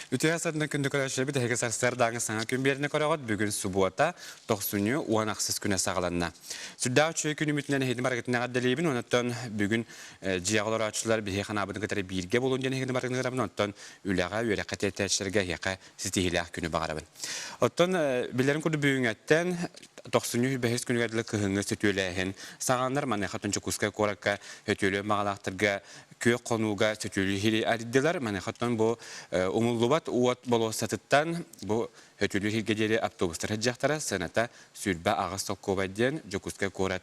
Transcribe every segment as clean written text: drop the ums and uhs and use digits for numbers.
Үтүө сарсыарданан күндү көрөөччүлэрбит эһиги сарсыардааҥы саҥа күн биэринэ көрөҕүт. Бүгүн субуота, тохсунньу 18 күнэ саҕаланна. Сүрдээх үчүгэй күнүмүтүнэн эһигини барыгытын эҕэрдэлиибин. Онон бүгүн дьиэҕэ олорооччулар биһиги ханаабытын кытары бииргэ буолун диэн эһигини барыгытын ыҥырабын. Оттон үлэҕэ, үөрэххэ тиэртээччилэргэ эһиэхэ ситиһиилээх күнү баҕарабын. Оттон билэрин курдук бүгүҥҥэттэн тохсунньу бэһис күнүгэр дылы кыһыҥҥы сөтүөлээһин саҕаланар. Маныаха Дьокуускай куоракка сөтүөлүөн баҕалаахтарга күөх хонууга сөтүөлүү арыйдылар. Маныхаттан бу умуллубат уот болуоссатыттан бу сөтүөлүү иһиргэ диэри автобустар сылдьыахтара. Сыаната 28 солкуобай диэн Дьокуускай куорат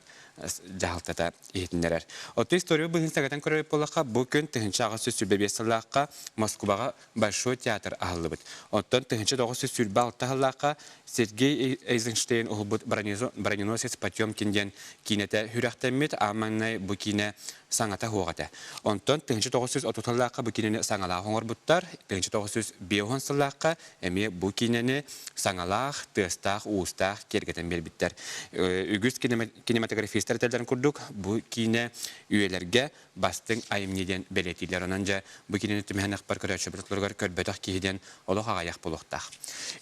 дьаһалтата иһитиннэрэр. Оттон история быһыын сагатан көрөр буоллахха, бу күн 1825 сыллаахха Москваҕа Большой театр аһыллыбыт. Оттон 1926 сыллаахха Сергей Эйзенштейн уһулбут «Броненосец Потемкин» диэн киинэтэ сүрэхтэммит, аан маҥнай бу киинэ саҥата суох этэ. Онтон 1930 сыллаахха бу киинэни саҥалаах оҥорбуттар, 1950 сыллаахха эмиэ бу киинэни саҥалаах, тыастаах, уустаах киэргэтэн биэрбиттэр. Үгүс кинематографистар этэллэрин курдук, бу киинэ үйэлэргэ бастыҥ айымньы диэн бэлиэтииллэр. Онон дьэ бу кинини түмэһэн ахпар көрөөччүбүт көрбөтөх киһи диэн олох аҕыйах буолуохтаах.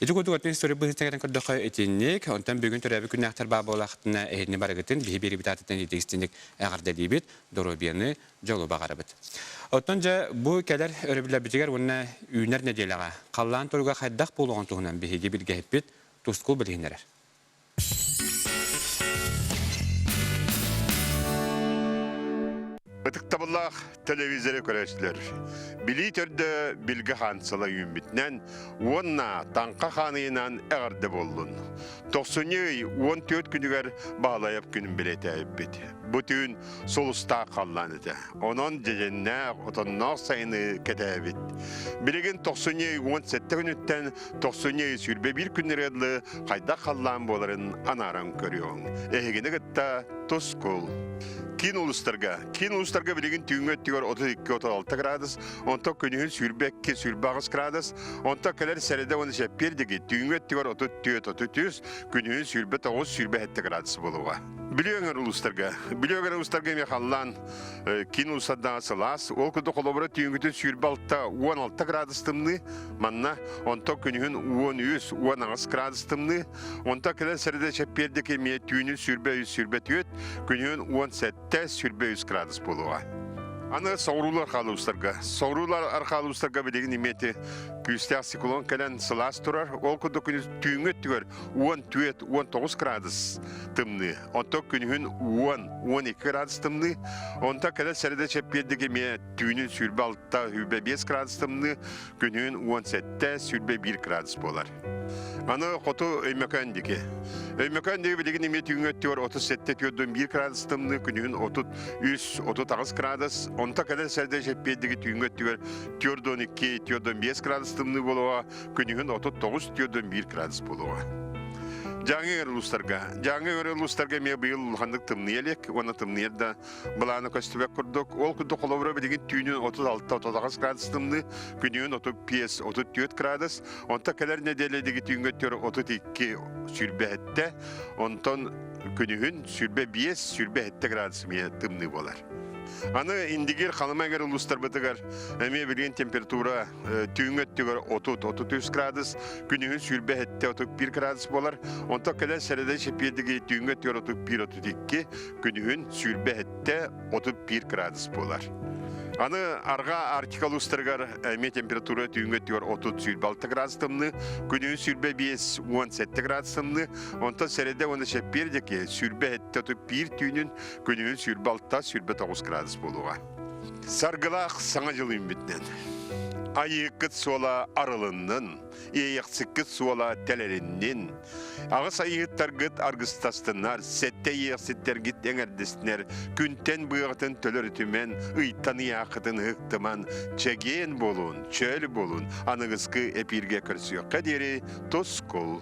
Ити курдук атын история быһыытынан көрдөххө итинник, онтон бүгүн төрөөбүт күннээхтэр баа буолаахтына эһигини барыгытын биһи биэрибит аатыттан итиистиник эҕэрдэлиибит, доруобуйаны, дьолу баҕарабыт. Оттон дьэ бу кэлэр өрөбүллэрбитигэр уонна үүнэр нэдиэлэҕэ халлаан туруга хайдах буолуоҕун туһунан биһиги билгэһиппит Тускул билиһиннэрэр. Ытыктабыллаах телевизоры көрөөччүлэр, Билии төрдө Билгэ хаан сыла үүммүтүнэн уонна Таҥха хаан ыйынан эҕэрдэ буоллун. Тохсунньу ый 14 күнүгэр Баһылайап күнүн бэлиэтээбиппит. Бу түүн сулустаах халлаан этэ. Онон дьэдьэннээх, отонноох сайыны кэтээбит. Билигин тохсунньу ый 17 күнүттэн тохсунньу ый 21 күннэргэ дылы хайдах халлаан буоларын анааран көрүөҥ. Эһигини кытта Тускул. Киин улуустарга. Киин улуустарга билигин түүҥҥү өттүгэр 32-36 градус, онтон күнүһүн 22-28 градус, онтон кэлэр сэрэдэ уонна чэппиэр диэки түүҥҥү өттүгэр 34-33, күнүһүн 29-27 градус буолуоҕа. Бүлүү өҥөр улуустарга. Бүлүү өҥөр улуустарга эмиэ халлаан киин улуустардаах сылаас. Ол курдук холобура түүҥҥүтүн 26-16 градус тымныы, манна онтон күнүһүн 13-18 градус тымныы, онтон кэлэр сэрэдэ чэппиэрдик эмиэ түүнүн 23-24, күнүһүн 17-23 градус буолуоҕа. Аны соҕуруулар хаалуустарга. Соҕуруулар архаалуустарга билигин эмиэ күүстээх циклон кэлэн сылаас турар. Ол курдук күнүс түүҥҥү өттүгэр 14-19 градус тымныы. Онтон күнүһүн 10-12 градус тымныы. Онтон кэлэр сэрэдэ чэппиэрдик эмиэ түүнүн 26-25 градус тымныы, күнүһүн 17-21 градус буолар. Аны хоту Өймөкөөн диэки. Өймөкөөн диэки билигин эмиэ түүҥҥү өттүгэр 37-41 градус тымныы, күнүһүн 33-38 градус. Онтон кэлэр сэрэдэ чэппиэрдиги түүҥҥү өттүгэр 42-45 градус тымныы буолуоҕа, күнүһүн 39-41 градус буолуоҕа. Дьааҥы ыар улуустарга. Дьааҥы ыар улуустарга эмиэ быйыл улаханнык тымныйа илик уонна тымныйар да былаана көстүбэт курдук. Ол курдук холобура билигин түүнүн 36-38 градус тымныы, күнүһүн 35-34 градус, онтон кэлэр нэдиэлэ түүҥҥэ өттүгэр 32-27, онтон күнүһүн 25-27 градус эмиэ тымныы буолар. Аны Индигир Халыма эҥэр улуустарбытыгар эмиэ билигин температура түүҥҥү өттүгэр 30-33 градус, күнүһүн 27-31 градус буолар. Онтон кэлэр сэрэдэ чэппиэрдиги түүҥҥү өттүгэр 31-32, күнүһүн 27-31 градус буолар. Аны арҕаа Арктика улуустарыгар эмиэ температура түүҥҥү өттүгэр 30-26 градус тымныы, күнүһүн 25-17 градус тымныы, онтон сэрэдэ уонна чэппиэр диэки 27-31 түүнүн, күнүһүн 26-29 градус буолуоҕа. Саргылаах Саҥа дьыл үүммүтүнэн! Айыыккыт суола арылыннын, иэйэхсиккит суола тэлэриннин! Аҕыс айыыһыттаргыт аргыстастыннар, сэттэ иэйэхситтэргит эҥэрдэстинэр, күнтэн быаҕытын төлөрүтүмэн, ыйтан ыйааххытын ыһыктыман, чэгиэн буолун, чөл буолун, аныгыскы эпииргэ көрсүөххэ диэри тускул!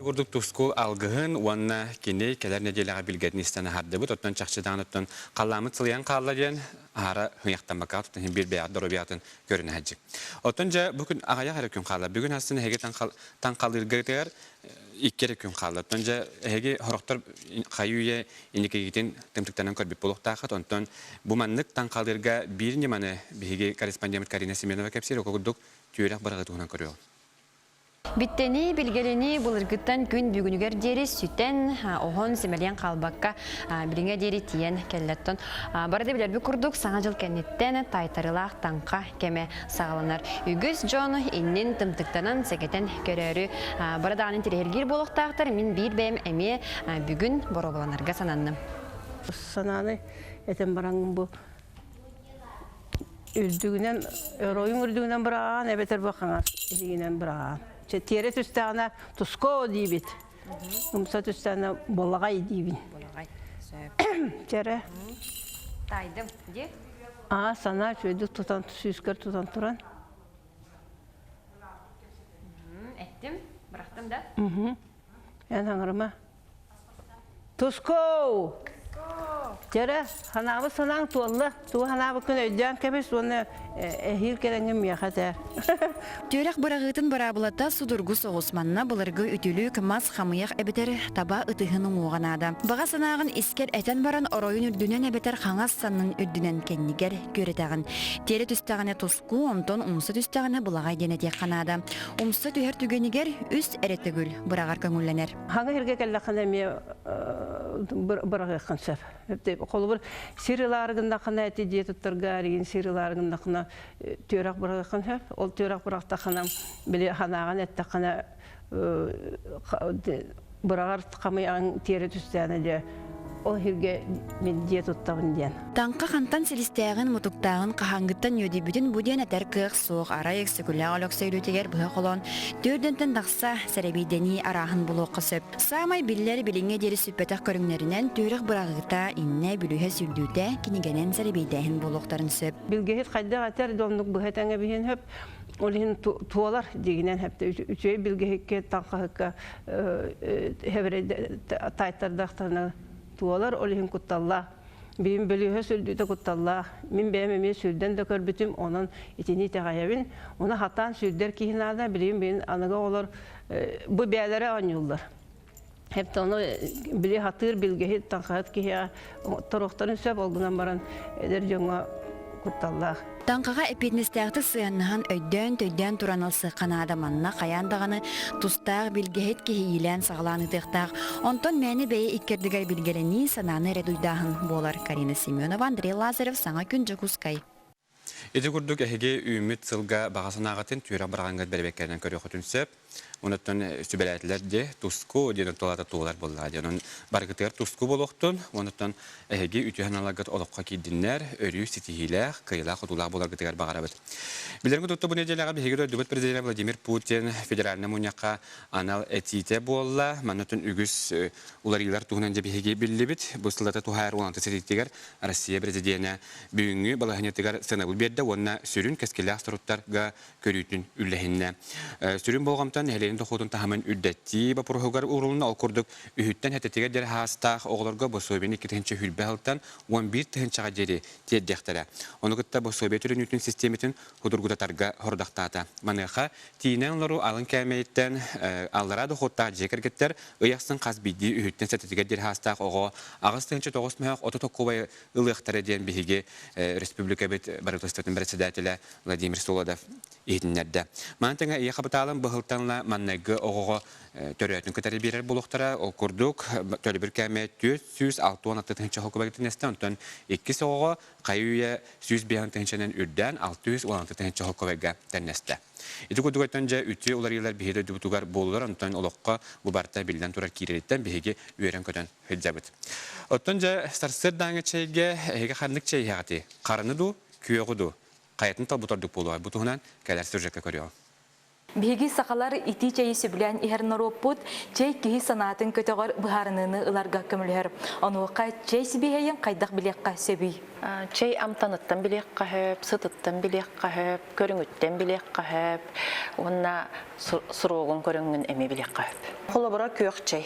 Курдук Тускул алгыһын уонна кини кэлэр нэдиэлэҕэ билгэтин истэн аһардыбыт. Оттон чахчы даҕаны оттон халлааммыт сылыйан хаалла диэн аһара хыйахтаммакка оттон иһин биир бэйэҕит доруобуйаҕытын көрүнэ сылдьыҥ. Оттон дьэ бу күн аҕыйах эрэ күн хаалла. Бүгүн астын эһиги таҥхалыыргытыгар икки эрэ күн хаалла. Оттон дьэ эһиги сорохтор хайыы-үйэ инникигитин тымтыктанан көрбүт буолуохтааххыт. Онтон бу маннык таҥхалыырга биир ньыманы биһиги корреспондеммыт Карина Семенова кэпсиир. Ол курдук. Түөрэх быраҕыы туһунан көрүөҕүҥ. Биттэнии, билгэлэнии былыргыттан күн бүгүнүгэр диэри сүтэн, оһон, симэлийэн хаалбакка билиҥҥэ диэри тиийэн кэллэттон. Бары да билэрбит курдук, Саҥа дьыл кэнниттэн таайтарыылаах таҥха кэмэ саҕаланар. Үгүс дьон иннин тымтыктанан сэгэтэн көрөөрү бары даҕаны интэриэһиргиир буолуохтаахтар. Мин биир бэйэм эмиэ бүгүн боруобаланарга сананным. Санааны этэн баран бу үрдүгүнэн оройуҥ үрдүгүнэн быраҕаҕын эбэтэр бу хаҥас илиигинэн быраҕаҕын. Чэ тиэрэ түстэҕинэ тускоо диибит. Умса түстэҕинэ балаҕай диибин. Балаҕай. Сөп. Чэрэ. Таайдым дии. Аа санаа үчүгэйдик тутан сүүскэр тутан туран. Эттим, бырахтым да? Эн хаҥырыма. Тускоо! Дьэрэ, ханаабыт санааҥ туолла. Тугу ханаабыккын өйдөөн кэбис уонна эһиил кэлэҥҥин миэхэ этээр. Түөрэх быраҕыытын быраабылата судургу соҕус. Манна былыргы үтүлүк, мас, хамыйах эбэтэр таба ытыһын уҥуоҕа наада. Баҕа санааҕын искэр этэн баран оройун үрдүнэн эбэтэр хаҥас саннын үрдүнэн кэннигэр күөрэтэҕин. Тиэрэ түстэҕинэ туску, онтон умса түстэҕинэ былаҕай диэн этиэххэ наада. Умса түһэр түгэнигэр үс эрэ төгүл быраҕар көҥүллэнэр. Хаҥа сиргэ кэллэххинэ эмиэ быраҕыаххын сөп. Холобур, сир ылаары гыннаххына эти дьиэ туттарга эригин сир ылаары гыннаххына түөрэх быраҕыаххын сөп. Ол түөрэх бырахтаххына били ханаҕын эттэххинэ быраҕар хамыйаҕыҥ тиэрэ түстээнэ дьэ ол сиргэ мин дьиэ туттабын диэн. Таҥха хантан силистээҕин, мутуктааҕын хаһааҥҥыттан үөдүйбүтүн бу диэн этэр кыах суох. Арай Өксөкүлээх Өлөксөй үлэтигэр быһа холоон төрдөнтөн тахса сэрэбиэйдэнии арааһын булуохха сөп. Саамай биллэр билиҥҥэ диэри сүппэтэх көрүҥнэринэн түөрэх быраҕыыта, иннэ, бүлүүһэ сүрдүүтэ кинигэнэн сэрэбиэйдээһин буолуохтарын сөп. Билгэһит хайдах этэр да оннук быһа тэҥэ биһин хөп. Ол иһин туолар дигинэн хэпте үчүгэй билгэһиккэ таҥхаһыкка таайтардахтарына туолар ол иһин кутталлаах. Билим бөлүөһэ сүрдүүтэ кутталлаах. Мин бэйэм эмиэ сүрдэн да көрбүтүм, онон итини итэҕэйэбин. Ону хатаан сүрдэр киһи наада, билим билин аныгы оҕолор бу бээлэрэ оонньууллар. Хепте ону били хатыыр билгэһит, таҥхаһыт киһиэхэ торуохтарын сөп, ол гынан баран эдэр дьоҥҥо кутталлаах. Таҥхаҕа эппиэтинэстээхтик сыһыаннаһан өйдөөн-төйдөөн туран ылсыахха наада манна хайаан даҕаны тустаах билгэһит киһи иилээн-саҕалаан ыытыахтаах. Онтон мээнэ бэйэ иккэрдигэр билгэлэнии санааны эрэ дуйдааһын буолар. Карина Семенова, Андрей Лазарев, Саҥа күн Дьокуускай. Ити курдук эһиги үүммүт сылга баҕа санааҕытын түөрэх быраҕаҥҥыт бэрэбиэркэлэнэн көрүөххүтүн сөп. Онуттан сүбэлээтилэр дии туску диэн тулата туолар буоллаҕа диэн. Онон барыгытыгар туску буолуохтун, онуттан эһиги үтүө санааларгыт олоххо киирдиннэр, өрүү ситиһиилээх, кыайыылаах-хотуулаах буоларгытыгар баҕарабыт. Билэргит курдук бу нэдиэлэҕэ биһиги дойдубут президенэ Владимир Путин федеральнай мунньахха анал этиитэ буолла. Манна үгүс уларыйыылар туһунан дьэ биһиги биллибит. Бу сыллата туһаайар уонна ситиитигэр Россия президенэ бүгүҥҥү балаһыанньатыгар сыанабыл биэрдэ уонна сүрүн кэскиллээх соруктарга көрүүтүн үллэһиннэ. Сүрүн болҕомто нэһилиэнньэ дохуотун таһымын үрдэттии боппуруоһугар уурулунна. Ол курдук, үһүттэн сэтэтигэр диэри хаастаах оҕолорго босуобуйаны 2 сүүс сылтан 11 тыһыынчаҕа диэри тиэрдиэхтэрэ. Ону кытта босуобуйа төлөнүүтүн систиэмэтин судургутатарга сорудахтаата. Маныаха тиинэн олоруу алын кээмэйиттэн аллараа дохуоттаах дьиэ кэргэттэр ый ахсын хас биирдии үһүттэн сэтэтигэр диэри хаастаах оҕо 8 900 мөһөх 30 токкубай ылыахтара диэн биһиги республикабыт правительствотын председателэ Владимир Солодов иһитиннэрдэ. Маны тэҥэ ийэ хапытаалын быһылтанла маннайгы оҕоҕо төрөөтүн кытары биэрэр буолуохтара. Ол курдук төлөбүр кээмэйэ 466 тыһыынча холкубай тинэстэ, онтон иккис оҕоҕо хайы-үйэ 105 тыһыынчанан үрдээн 616 тыһыынча холкубайга тэннэстэ. Ити курдук өттөн дьэ үтүө уларыйыылар биһиги дойдубутугар буолулар, онтон олоххо бу барыта биллэн турар киирэриттэн биһиги үөрэн-көтөн сылдьабыт. Оттон дьэ сарсыардааҥы чэйгэ эһиги ханнык чэй иһэҕитий? Хараны дуу, күөҕү дуу? Хайатын талбыт ордук буолуой? Бу туһунан кэлэр сюжекка көрүөҕүҥ. Биһиги сахалар итии чэйи сөбүлээн иһэр норуоппут чэй киһи санаатын көтөҕөр быһаарыныыны ыларга көмөлөһөр. Онуоха чэй сибиэһэйин хайдах билиэххэ сөбүй? Чэй амтаныттан билиэххэ сөп, сытыттан билиэххэ сөп, көрүҥүттэн билиэххэ сөп уонна суруогун көрүҥүн эмиэ билиэххэ сөп. Холобура күөх чэй.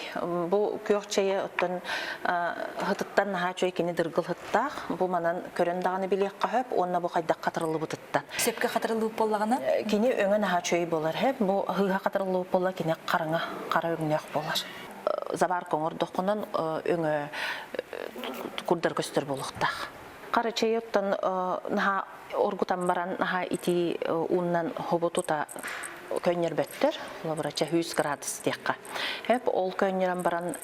Бу күөх чэйи оттон һытыттан наһаа үчүгэй кини дыргыл һыттаах. Бу манан көрөн даҕаны билиэххэ сөп уонна бу хайдах хатырыллыбытыттан. Сөпкө хатырыллыбыт буоллаҕына? Кини өҥө наһаа үчүгэй буолар. Бу һыыһа хатырыллыбыт буолла кини хараҥа хара өҥнөөх буолар. Заварка оҥордоххунан өҥө курдар көстөр буолуохтаах. Хара чэйи оттон наһаа оргутан баран наһаа итии ууннан хобу тута көннөрбөттөр. Холобура, 100 градус диэххэ. Эп ол көннөрөн баран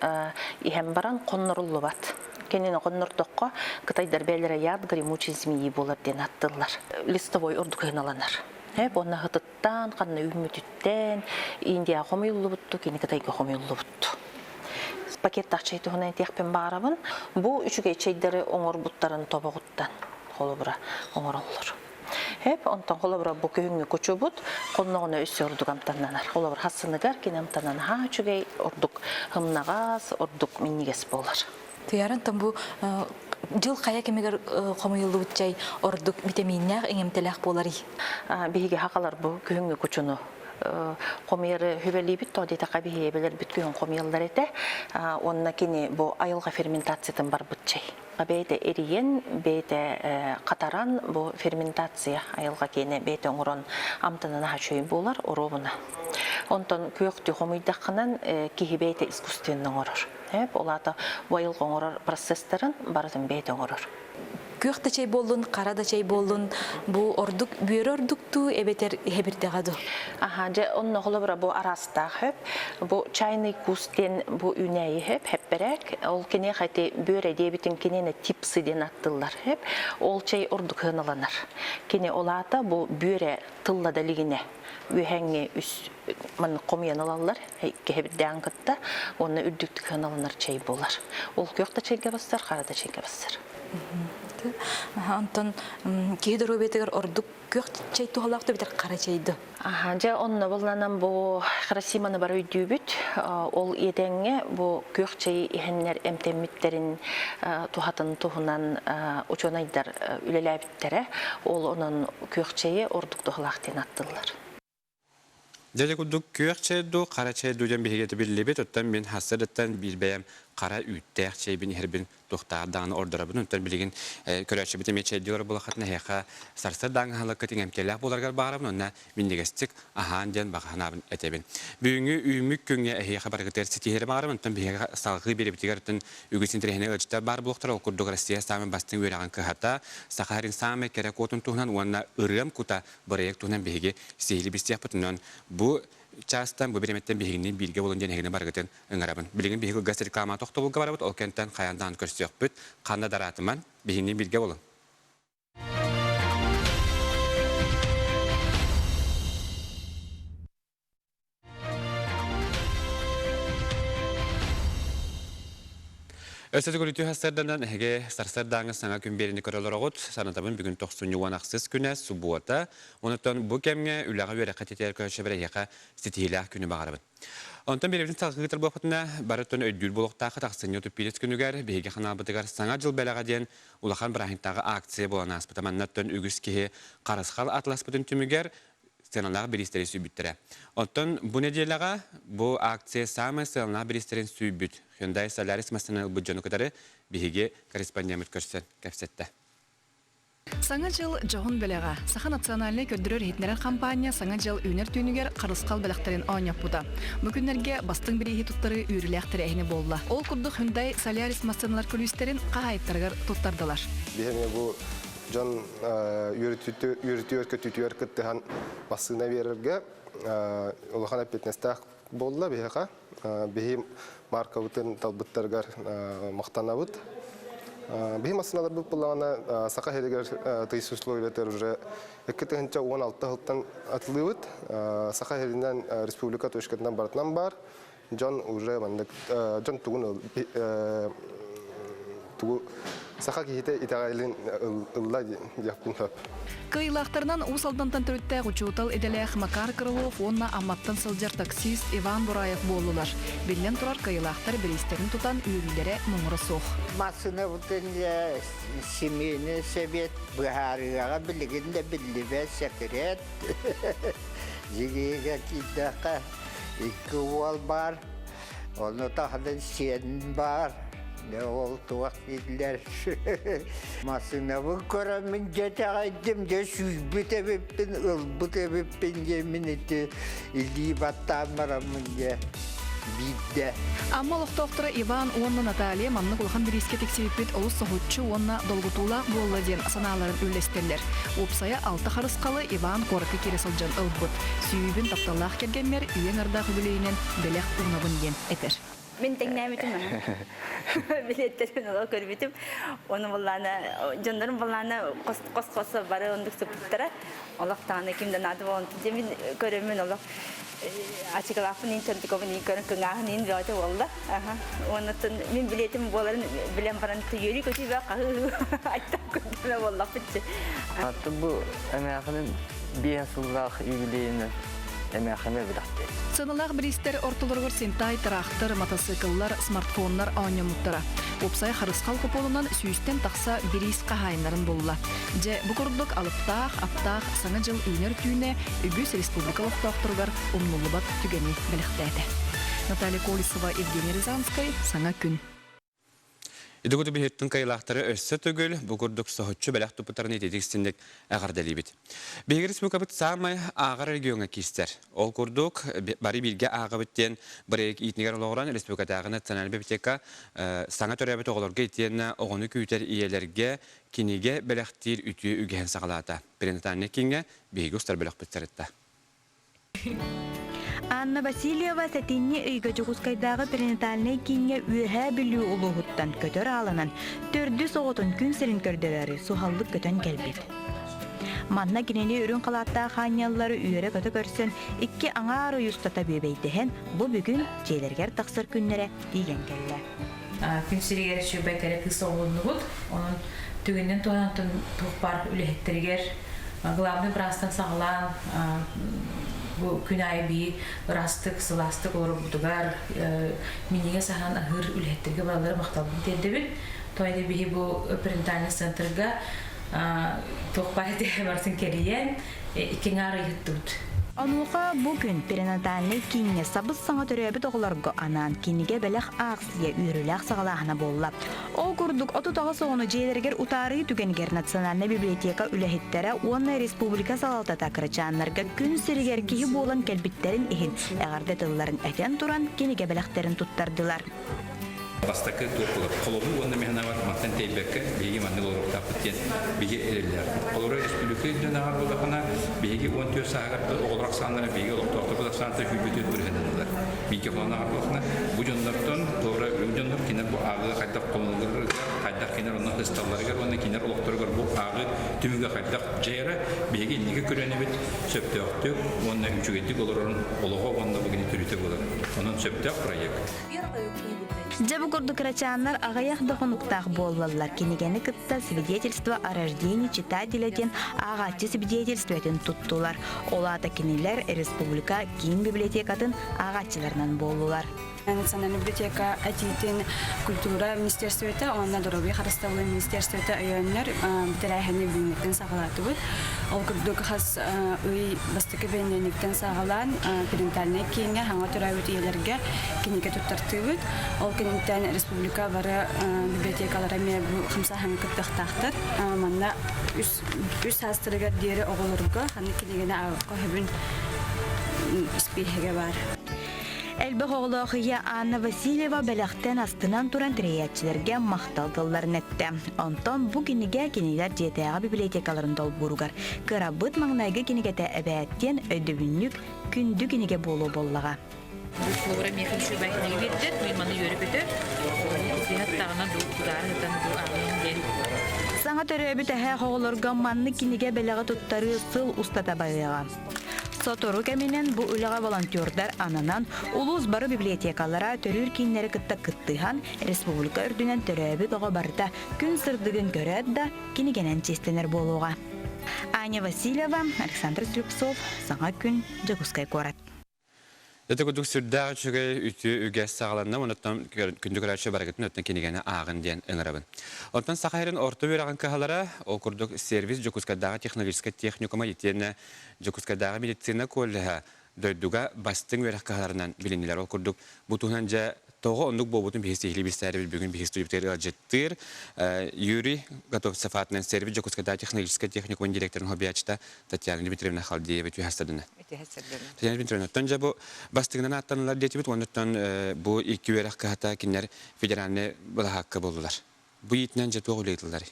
иһэн баран хонноруллубат. Кинини хоннордоххо кытайдар бэйэлэрэ яд гремучей змеи буолар диэн аттыллар. Листовой ордук ыһыналанар. Эп уонна хытыттан, ханна үүммүтүттэн Индияҕа хомуйуллубутту, кини Кытайга хомуйуллубутту. Пакеттаах чэй туһунан этиэхпин баҕарабын. Бу үчүгэй чэйдэри оҥорбуттарын тобоҕуттан холобура оҥороллор. Эп онтон холобура бу күһүҥҥү кучубут хонноҕуна өссө ордук амтаннанар. Холобура хассыныгар кини амтанан аһаа үчүгэй, ордук ымнаҕас, ордук минньигэс буолар. Туйаарын бу дьыл хайа кэмигэр хомуйуллубут чай ордук витаминнээх, иҥэмтэлээх буоларый? Биһиги хахалар бу күһүҥҥү кучуну хомуйары хүбэлиибит тоҕо диэтэххэ биһиги эбэлэрбит күһүн хомуйаллар этэ. Уонна кини бу айылҕа ферментациятын барбыт чай. Бэйэтэ эрийэн, бэйэтэ хатаран бу ферментация айылҕа киэнэ бэйэтэ оҥорон амтанын аһа үчүгэй буолар оруобуна. Онтон күөхтүү хомуйдаххынан киһи бэйэтэ искусственно оҥорор. Ол аата бу айылҕа оҥорор процесстарын барытын бэйэтэ оҥорор. Күөх да чэй буоллун, хара да чэй буоллун, бу ордук бүөрэ ордуктуу эбэтэр иһэбирдэҕэ дуу? Аха, дьэ, онно холобура бу араастаах хөп. Бу чайный кус диэн бу үүнээйи хөп, хэппэрээк. Ол киниэхэ ити бүөрэ диэбитин киниэнэ типсы диэн аттыллар хөп. Ол чэй ордук сыаналанар. Кини ол аата бу бүөрэ тылла да илигинэ үөһэҥҥи үс маннык хомуйан ылаллар кэһэбирдээн кытта уонна үрдүктүк сыаналанар чэй буолар. Ол күөх да чэйгэ бассар, хара да чэйгэ бассар. Онтон киһи доруобуйатыгар ордук күөх чэй туһалаах да битэр хара чэй да? Аха, дьэ онно булланан бу Хиросиманы бары өйдүүбүт. Ол иэдэҥҥэ бу күөх чэйи иһэннэр эмтэммиттэрин туһатын туһунан учуонайдар үлэлээбиттэрэ. Ол онон күөх чэйи ордук туһалаах диэн аттыллар. Дьэ курдук күөх чэй дуу, хара чэй дуу диэн биһиги биллибит. Оттон мин хассырыттан биир бэйэм хара үүттээх чэйбин иһэрбин туохтаах даҕаны ордоробун. Оттон билигин көрөөччүбүт эмиэ чэйдии олорор буолаххытына эһиэхэ сарсыардааҥҥы аһылыккыт иҥэмтиэлээх буоларыгар баҕарабын уонна минньигэстик аһаан диэн баҕа санаабын этэбин. Бүгүҥҥү үүммүт күҥҥэ эһиэхэ барыгытыгар ситиһиилэри баҕарабын. Оттон биһиэхэ салҕыы биэрэбитигэр оттон үгүс интэриэһинэй ыалдьыттар баар буолуохтара. Ол курдук Россия саамай бастыҥ үөрэҕин кыһата, Саха сирин саамай кэрэ куотун туһунан уонна ырыам кута бырайыак туһунан биһиги сиһилии билсиэхпит. Онон бу чаастан, бу бириэмэттэн биһигини бииргэ буолун диэн эһигини барыгытын ыҥырабын. Билигин биһиги кылгас реклама тохтобулга барабыт, ол кэнтэн хайаан даҕаны көрсүөхпүт. Ханна да араатыман, биһигини бииргэ буолун. Өссө төгүл үтүө сарсыарданан эһиги сарсыардааҥы саҥа күн биэриини көрө олороҕут. Санатабын бүгүн тохсунньу уон ахсыс күнэ, субуота. Онтон бу кэмҥэ үлэҕэ-үөрэххэ титийэр көрөөччүбэр эһиэхэ ситиһиилээх күнү баҕарабын. Онтон биэрэбитин салгыы ыытар буоллахпытына, бары өттүн өйдүүр буолуохтааххыт ахсынньы 35 күнүгэр биһиги ханаалбытыгар Саҥа дьыл бэлэҕэ диэн улахан бырааһынньыктааҕы акция буолан ааспыта. Манна өттүн үгүс киһи харысхал атыласпытын түмүгэр сыаналаах бириистэри сүүйбүттэрэ. Оттон бу нэдиэлэҕэ бу акция саамай сыаналаах бириистэрин сүүйбүт Hyundai Solaris массыынаны ылбыт дьону кытары биһиги корреспондеммыт көрсөн кэпсэттэ. Саҥа дьыл дьоһун бэлэҕэ. Саха национальнай көрдөрөр-иһитиннэрэр хампаанньа Саҥа дьыл үүнэр түүнүгэр харысхал бэлэхтэрин оонньоппута. Бу күннэргэ бастыҥ бирииһи туттарыы үөрүүлээх тэрээһинэ буолла. Ол курдук Hyundai Solaris массыыналар күлүүстэрин хаһаайыттарыгар туттардылар. Биһиги бу дьон үөрүтүөр көтүтүөр кыттыһан массыына биэрэргэ улахан эппиэтинэстээх буолла биһиэхэ. Биһи маркабытын талбыттарыгар махтанабыт. Биһи массыыналарбыт буллаҕына Саха сиригэр тыйыс условиятыгар уже 2016 сылтан атылыыбыт. Саха сиринэн республика точкатынан барытынан баар. Дьон уже маннык дьон тугун тугу саха киһитэ итэҕэлин ылла диэхпин сөп. Кыайыылаахтарынан Уус Алдантан төрүттээх учуутал идэлээх Макар Крылов уонна Амматтан сылдьар таксист Иван Бураев буоллулар. Биллэн турар, кыайыылаахтар бириистэрин тутан үөрүүлэрэ муҥура суох. Массыынабытын семейный совет быһаарыаҕа билигин да биллибэт секрет. Дьиҥигэ киирдэххэ Икки уол баар, ону таһынан сиэн баар. Дьэ ол туох дииллэр. Массыынабын көрөммүн дьэ итэҕэйдим, дьэ сүүйбүт эбиппин, ылбыт эбиппин диэммин ити илии баттаан бараммын дьэ. биирдэ. Амма олохтоохторо Иван уонна Наталья маннык улахан бириискэ тиксибиппит олус соһуччу уонна долгутуулаах буолла диэн санааларын үллэстэллэр. Уопсайа алта харысхалы Иван куоракка киирэ сылдьан ылбыт. Сүүйүүбүн тапталлаах кэргэммэр үйэҥ ардаах үбүлүөйүнэн бэлэх уунабын диэн этэр. Мин тэҥнээбитим билиэттэрин ыла көрбүтүм. Ону буллаана дьоннорум буллаана хос-хос бары оннук сыппыттара. Олох даҕаны ким да наада буолан дьэ мин көрөммүн олох ачыкылаахпын иин чонтукабын иин көрөн кыҥааһын иин бөҕөтө буолла. Уоннаттан мин билиэтим буоларын билэн баран үөрүү көтүү бөҕө хаһыы айттан көрдөрө буоллахпытчы. Аты бу эмээхинин биэс сыллаах юбилейынан эмээхиме билэхтээ. Сыаналаах бириистэр ортолоругар сентай, тыраахтар, матасыыкыллар, смартфоннар оонньоммуттара. Уопсай харысхал купонунан сүүстэн тахса бириис хаһаайыннарын булла. Дьэ, бу курдук алыптаах, аптаах Саҥа дьыл үүнэр түүнэ үгүс республика олохтоохторугар умнуллубат түгэни бэлэхтээтэ. Наталья Колесова, Евгений Рязанскай, Саҥа күн. Идугуту биһиттин кайылаахтары өссө төгүл бу курдук соһуччу бэлэх туппуттарын ититик истинник эҕэрдэлиибит. Биһиги республикабыт саамай ааҕар региоҥҥа киирсэр. Ол курдук, бары бииргэ ааҕабыт диэн бырайыак иитинигэр олоҕуран республикатааҕы национальнай библиотека саҥа төрөөбүт оҕолорго итиэннэ оҕону күүтэр ийэлэргэ кинигэ бэлэхтиир үтүө үгэһин саҕалаата. Перинатальнай кииҥҥэ биһиги устар бөлөхпүт сырытта. Анна Васильева сэтинньи ыйга Дьокуускайдааҕы перинатальнай кииҥҥэ Үөһээ Бүлүү улууһуттан көтөр аалынан төрдүс оҕотун күн сирин көрдөрөөрү суһаллык көтөн кэлбит. Манна кинини үрүҥ халааттаах аанньаллары үөрэ-көтө көрсөн, икки аҥаар ый устата бүөбэйдэһэн, бу бүгүн дьиэлэригэр тахсар күннэрэ тиийэн кэллэ. Күн сиригэр үчүгэй кэрэ кыыс оҕолоннубут. Онон түгэнинэн туһанан туох баар үлэһиттэригэр главный быраастан саҕалаан бу күн аайы биир ыраастык, сылаастык олорорбутугар минньигэс аһаан аһыыр үлэһиттэргэ бараллара махталбын тиэрдэбин. Тоҕо диэн биһи бу перинатальный центрга туох баар этэ барытын кэрийэн икки аҥаар ыйыттыбыт. Онуоха бу күн перинатальнай кииҥҥэ сабыс-саҥа төрөөбүт оҕолорго анаан кинигэ бэлэх аахсыйа үөрүүлээх саҕалааһына буолла. Ол курдук, 38 оҕону дьиэлэригэр утаарыы түгэнигэр Национальнай библиотека үлэһиттэрэ уонна республика салалтата кырачааннарга күн сиригэр киһи буолан кэлбиттэрин иһин эҕэрдэ тылларын этэн туран кинигэ бэлэхтэрин туттардылар. Бастакы туох буолар? Холобур уонна механавар мантан тэйбэккэ биһиги маннык олоруохтаахпыт диэн биһиги эрэллээхпит. Холобура республика үрдүнэн ааҕар буоллахына, биһиги 14 сааһыгар оҕолор ахсааннара биһиги олохтоохторбут ахсааннара 24 бырыһыанын ылар. Бииргэ холонон ааҕар буоллахына, бу дьоннортон, холобура үрүҥ дьоннор кинилэр бу ааҕыыга хайдах холонулларыгар, хайдах кинилэр онно ысталларыгар уонна кинилэр олохторугар бу ааҕыы түмүгэ хайдах дьайара биһиги инники көлүөнэбит сөптөөхтүк уонна үчүгэйдик олорорун олоҕо уонна бу кини төрүтэ буолар. Онон сөптөөх проект. Дьэ бу курдук кырачааннар аҕыйах да хонуктаах буоллаллар кинигэни кытта «Свидетельство о рождении читателя» диэн ааҕааччы свидетельствотын туттулар. Ол аата кинилэр республика киин библиотекатын ааҕааччыларынан буоллулар. Национальная библиотека этиитин культура министерствота уонна доруобуйа харыстабылын министерствота өйөөннөр тэрээһини бүгүҥҥүттэн саҕалаатыбыт. Ол курдук хас ый бастакы бэнидиэнньиктэн саҕалаан перинатальнай кииҥҥэ саҥа төрөөбүт ийэлэргэ кинигэ туттартыыбыт. Ол кэнниттэн республика бары библиотекалара эмиэ бу хамсааһыҥҥа кыттыахтаахтар. Манна үс үс саастарыгар диэри оҕолорго ханнык кинигэни ааҕыахха сөбүн испииһэгэ баар. Элбэх оҕолоох ийэ Анна Васильева бэлэхтэн астынан туран тэрийээччилэргэ махтал тылларын эттэ. Онтон бу кинигэ кинилэр дьиэтээҕи библиотекаларын долбууругар кырабыт маҥнайгы кинигэтэ эбээт диэн өйдөбүнньүк күндү кинигэ буолуо буоллаҕа. Холобура миэхэ үчүгэй кинигэ биэрдэ, мин маны үөрэ-көтө, киһи дуу, кудаары сытан дуу ааҕыам диэн. Саҥа төрөөбүт эһээх оҕолорго маннык кинигэ бэлэҕи туттарыы сыл устата барыаҕа. Сотору кэминэн бу үлэҕэ волонтердар ананан, улуус бары библиотекалара төрүүр кииннэри кытта кыттыһан, республика үрдүнэн төрөөбүт оҕо барыта күн сырдыгын көрөөт да, кинигэнэн чиэстэнэр буолуоҕа. Аня Васильева, Александр Слепцов, Саҥа күн, Дьокуускай куорат. Ити курдук сүрдээх үчүгэй үтүө үгэс саҕаланна. Онуттан күндү көрөөччү барыгытын өттүн кинигэни ааҕын диэн ыҥырабын. Оттон Саха сирин орто үөрэҕин кыһалара, ол курдук сервис Дьокуускайдааҕы технологическай техникума итиэннэ Дьокуускайдааҕы медицина коллеһа дойдуга бастыҥ үөрэх кыһаларынан билиннилэр. Ол курдук бу туһунан дьэ. Тоҕо оннук буолбутун биһи сиһилии билсээрибит бүгүн биһи студиябытыгар ыалдьыттыыр Юрий Готовцев аатынан сервис Дьокуускайдааҕы технологическай техникумун директорын хобиаччыта Татьяна Дмитриевна Халдеева түһэстэрдинэ. Татьяна Дмитриевна, оттон дьэ бу бастыҥынан ааттанылар диэтибит, оннуттан бу икки үөрэх кыһата кинилэр федеральнай былаһаакка буоллулар. Бу иитинэн дьэ туох үлэ ыытылларый?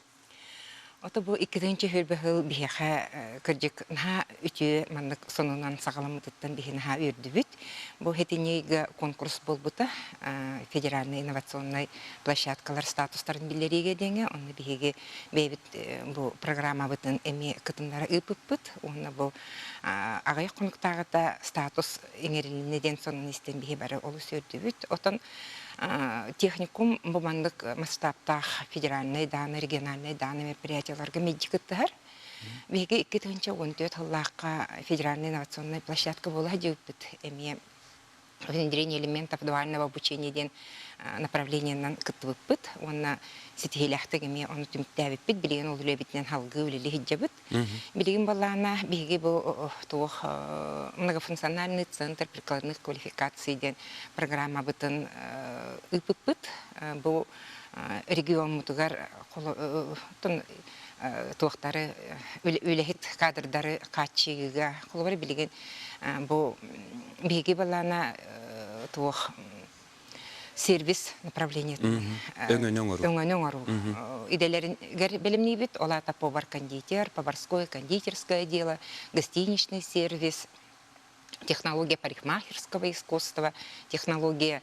Ото бу иккитинчи хүрбэ сыл биһиэхэ кырдьык наһаа үтүө маннык сонунан саҕаламмытыттан биһи наһаа үөрдүбүт. Бу хэтинньигэ конкурс буолбута федеральнай инновационнай площадкалар статустарын биллэриигэ диэҥэ онно биһиги бэйэбит бу программабытын эмиэ кытыннара ыыппыппыт уонна бу аҕыйах хонуктааҕыта статус иҥэрилиннэ диэн сонун истэн биһи бары олус үөрдүбүт. Отон Техникум бу маннык масштабтаах федеральнай дааны, региональнай дааны мероприятиеларга мэлдьи кыттыһар. Биһиги 2014 сыллаахха федеральная инновационная площадка буола сылдьыбыппыт. Эмиэ внедрение элементов дуального обучения диэн направлениенан кыттыбыппыт уонна ситиһиилээхтик эмиэ ону түмүктээбиппит. Билигин ол үлэбитинэн салгыы үлэлии сылдьабыт. Билигин балаана биһиги бу туох многофункциональный центр прикладных квалификаций диэн программабытын ыыппыппыт. Бу региоммутугар туохтары үлэһит кадрдары хааччыйыыга холобура билигин бу биһиги балаана туох сервис направлениетын өҥөнү оҥоруу өҥөнү оҥоруу идэлэригэр бэлэмниибит ол аата повар-кондитер поварское кондитерское дело гостиничный сервис технология парикмахерского искусства, технология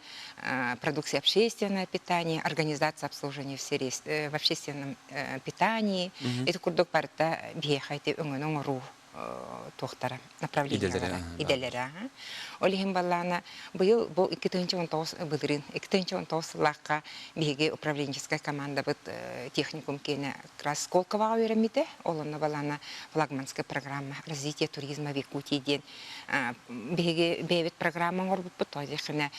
продукции общественного питания, организация обслуживания в, в общественном питании. Это курдук барыта биһиэхэ ити өҥөнү оҥоруу туохтара направлениелара идэлэрэ ол иһин баллаана быйыл бу 2019 былырыын 2019 сыллаахха биһиги управленческай командабыт техникум киэнэ как раз Сколковоҕа үөрэммитэ ол онно балаана флагманская программа развитие туризма в Якутии диэн биһиги бэйэбит программа оҥорбуппут тоҕо диэххинэ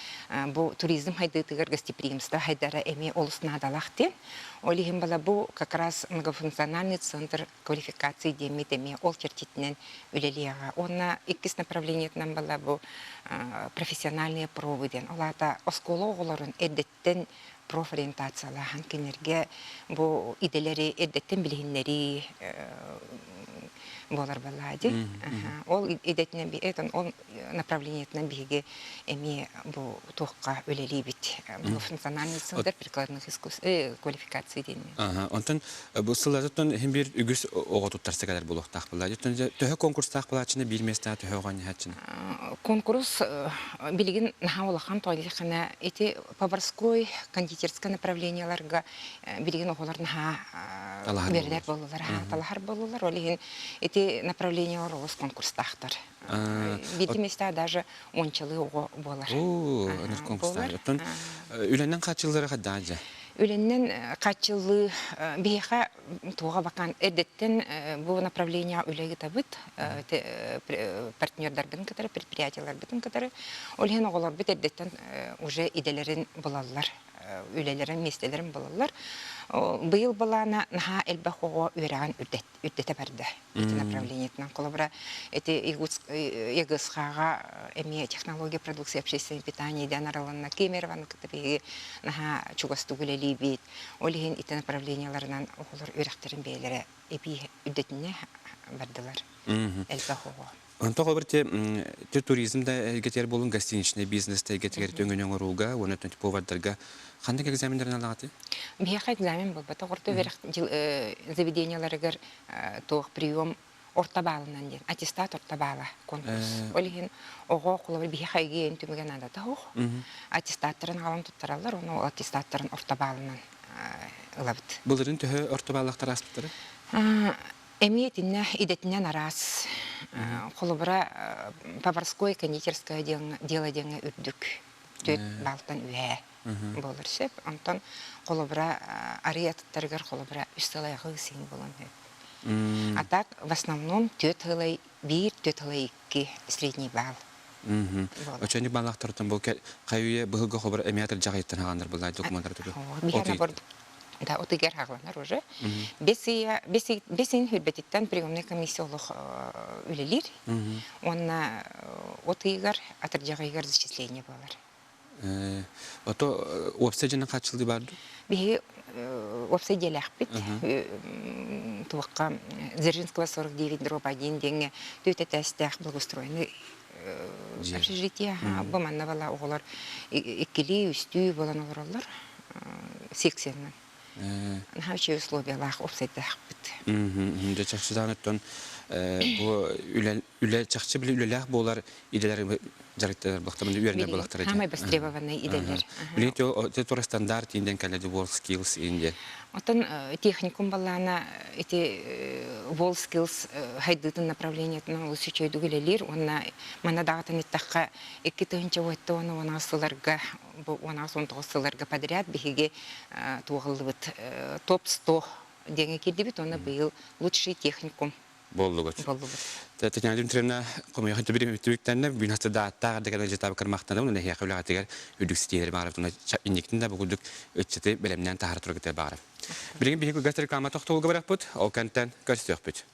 бу туризм хайдыытыгар гостеприимство хайдара эмиэ олус наадалаах диэн ол иһин бала бу как раз многофункциональный центр квалификации диэммит эмиэ ол чэрчитинэн үлэлиэҕэ. Уонна иккис направлениетынан была бу профессиональные пробы диэн. Ол аата оскуола оҕолорун эрдэттэн профориентациялааһын кинилэргэ бу идэлэри эрдэттэн билиһиннэрии буолар балаа дии. Ол идэтинэн ол направлениетынан биһиги эмиэ бу туохха үлэлиибит. Многофункциональный центр прикладных искусств квалификации диэн. Онтон бу сылларыттан иһин биир үгүс оҕо туттарса кэлэр буолуохтаах буолла. Төһө конкурстаах буолааччыны биир миэстэҕэ төһө оҕо анньаһааччыны? Конкурс билигин наһаа улахан тоҕо диэххинэ ити поварской, кондитерскай направлениеларга билигин оҕолор наһаа үөрэнэр буоллулар, талаһар буоллулар. Ол иһин ити направлениелар олус конкурстаахтар. Биирдии миэстэҕэ даже уончалыы оҕо буолар. Оо, конкурстаах. Оттон үлэнэн хааччыллара хайдаҕа дьэ? Үлэнэн хааччыллыы биһиэхэ туоҕа бакаан эрдэттэн бу направлениеҕа үлэ ыытабыт партнердарбытын кытары, предприятиеларбытын кытары. Ол иһин оҕолорбут эрдэттэн уже идэлэрин булаллар, үлэлэрин, миэстэлэрин булаллар. Быйыл былаана наһаа элбэх оҕо үөрэҕин үрдэтэ барда ити направлениетынан. Холобура, ити ЕГСХ-ҕа эмиэ технология продукции общественного питания диэн арылынна. Кемерованы кытта биһиги наһаа чугастык үлэлиибит. Ол иһин ити направлениеларынан оҕолор үөрэхтэрин бэйэлэрэ эбии үрдэтинэ бардылар. Элбэх оҕо. Онтон холобур те туризм да эйгэтигэр буолун, гостиничный бизнес да эйгэтигэр өҥөнү оҥорууга уонна повардарга ханнык экзаменнарын алаҕытый? Биһиэхэ экзамен буолбатах. Орто үөрэх заведениеларыгар туох прием орто баалынан диэн аттестат орто баала конкурс. Ол иһин оҕо холобур биһиэхэ эгиэн түмүгэ наадата суох. Аттестаттарын аҕалан туттараллар, ону ол аттестаттарын орто баалынан ылабыт. Былырыын төһө орто бааллахтар ааспыттара? Эмиэ итиннэ идэтинэн араас. Холобура, поварское кондитерское дело диэҥҥэ үрдүк түөрт баалтан үһээ буолар сөп. Онтон холобура арыы атыттарыгар холобура үс сыл айаҕы син буолан сөп. А так в основном түөрт сылай биир, түөрт сылай икки средний балл. Очони баллахтартан бу хайуе быһыга хобар эмиэ атырдьаҕайыттан хаҕаннар былай документар тугу. Да, отыгар хаҕланар уже. Бес ыйын хүрбэтиттэн приемная комиссия олох үлэлиир. Уонна от ыйыгар, атырдьах ыйыгар зачисление буолар. Ото уопсай дьиэнэн хааччыллыы баар дуу? Биһиги уопсай дьиэлээхпит. Туохха Дзержинского 49 дробь 1 диэҥҥэ түөрт этээстээх благоустроенный общежитие. Бу манна бала оҕолор иккилии, үстүү буолан олороллор секциянан. Наһаа үчүгэй условиялаах уопсайдаахпыт. Дьэ чахчы даҕаны оттон бу үлэ үлэ чахчы били үлэлээх буолар идэлэр дьарыктанар буолахтар үөрэнэр буолахтара Самай востребованный идэлэр. Билигин те тура стандарт диэн кэллэ World Skills диэн. Оттон техникум баллаана ити World Skills хайдыытын направлениетынан олус үчүгэйдик үлэлиир уонна манна даҕатан эттэххэ 2010 сылларга бу 18-19 сылларга подряд биһиги туоһуллубут топ-100 диэҥҥэ киирдибит уонна быйыл лучший техникум буоллугут. Буоллубут. Татьяна Дмитриевна хомуйахан түбүр түбүктэннэ бүгүн дааттаах декана жытаабыккар махтанабын уонна эһиэхэ үлэҕитигэр үрдүк ситиһиилэри баҕарабын инниктин да бу курдук ыччаты бэлэмнээн таһаара тураргытыгар баҕарабын. Билигин биһиги кылгас реклама тохтобулга барыахпыт, ол кэнтэн көрсүөхпүт.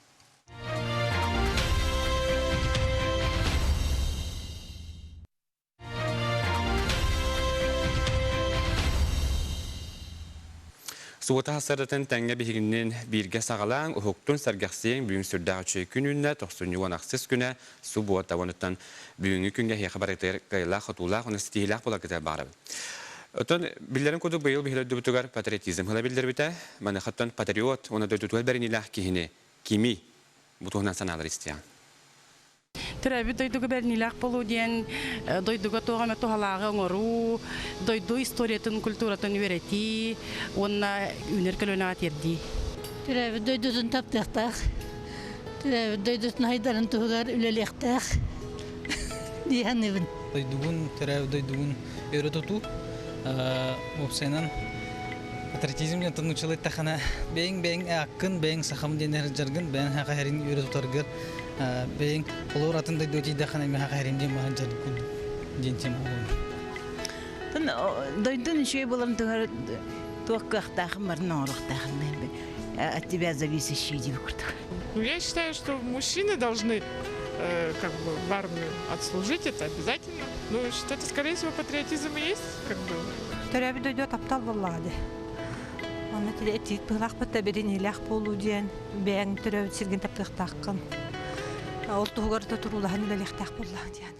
Субуота сарсыардатын тэҥҥэ биһигинниин бииргэ саҕалааҥ, уһуктун, сэргэхсийиҥ, бүгүн сүрдээх үчүгэй күн үүннэ, тохсунньу уон ахсыс күнэ, субуота. Онуттан бүгүҥҥү күҥҥэ эһиэхэ барытыгар кыайыылаах-хотуулаах уонна ситиһиилээх буоларгытыгар баҕарабын. Оттон биллэрин курдук быйыл биһиги дойдубутугар патриотизм ыла биллэрбитэ. Маныхаттан патриот уонна дойдутугар бэриниилээх киһини кимий? Бу туһунан санаалар истиэҕиҥ. Төрөөбүт дойдуга бэриниилээх буолуу диэн дойдуга туох эмэ туһалааҕы оҥоруу, дойду историятын, культуратын үөрэтии уонна үүнэр көлүөнэҕэ тиэрдии. Төрөөбүт дойдутун таптыахтаах, төрөөбүт дойдутун айдарын туһугар үлэлиэхтээх дии саныыбын. Дойдугун, төрөөбүт дойдугун өрө тутуу, уопсайынан патриотизм диэн нууччалыы эттэххинэ бэйэҥ бэйэҥ ааккын, бэйэҥ сахам диэн сылдьаргын, бэйэҥ саха сирин өрө тутаргар бэйэҥ холобур атын дойдуга тиийдэххинэ миэхэ хэрим диэн баһан дьарыккын диэн тема буолуо. Дойдун үчүгэй буоларын туһар туох кыахтаахын барын оҥоруохтаахын от тебя зависящий диби курдук. Ну, я считаю, что мужчины должны э, как бы в армию отслужить, это обязательно. Ну, что это, скорее всего, патриотизм и есть, как бы. Төрөөбүт дойдуга таптал буоллаҕа дии. Онно этиит быһылаахпыт да бэриниилээх буолуу диэн бэйэҥ төрөөбүт сиргин таптыахтааххын. Ол туһугар да туруулаһан үлэлиэхтээх буоллаҕа диэн.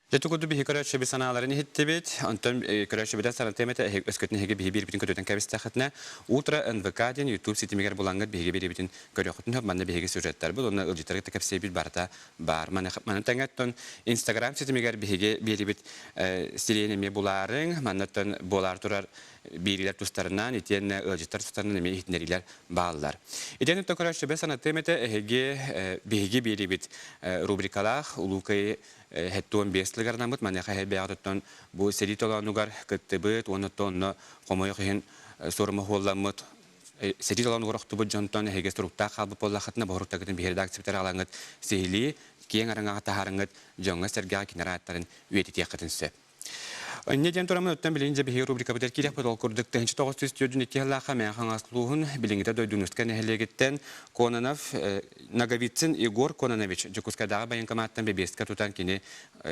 Дьэ курдук биһи көрөөччү санааларын иһиттибит. Онтон көрөөччүбүтэ санатыам этэ өскөтүн эһиги биһи биирбитин көтүтэн кэбистэххитинэ Утро НВК диэн YouTube ситимигэр булаҥҥыт биһиги биирибитин көрүөххүтүн сөп. Манна биһиги сюжеттарбыт уонна ыалдьыттары кытта кэпсиэбит барыта баар. Маны тэҥэ оттон Instagram ситимигэр биһиги биэрибит сирэйин эмиэ булаарыҥ. Манна оттон буолаары турар биэриилэр тустарынан итиэннэ ыалдьыттар тустарынан эмиэ иһитиннэриилэр бааллар. Итиэннэ көрөөччүбэ санатыам этэ эһиги биһиги биэрибит рубрикалаах Улуу Кыайыы 75 сылыгар анаммыт маныаха эһэ оттон бу сэрии толоонугар кыттыбыт уонна онно хомойуох иһин суорума суолламмыт сэрии толоонугар охтубут дьонтон эһиги суруктаах хаалбыт буоллаххытына боһоруктаргытын биһиги редакциябытыгар аҕалаҥҥыт сиһилии киэҥ араҥаҕа таһаарыҥҥыт дьоҥҥо-сэргэҕэ кинилэр ааттарын үйэтитиэххитин сөп. Инньэ диэн тураммын оттон билигин дьэ биһиги рубрикабытыгар киириэхпит ол курдук 1942 сыллаахха Мэҥэ Хаҥалас улууһун билиҥҥитэ Дойдунуска нэһилиэгиттэн Кононов Ноговицын Егор Кононович Дьокуускайдааҕы военкоматтан бэбиэскэ тутан кини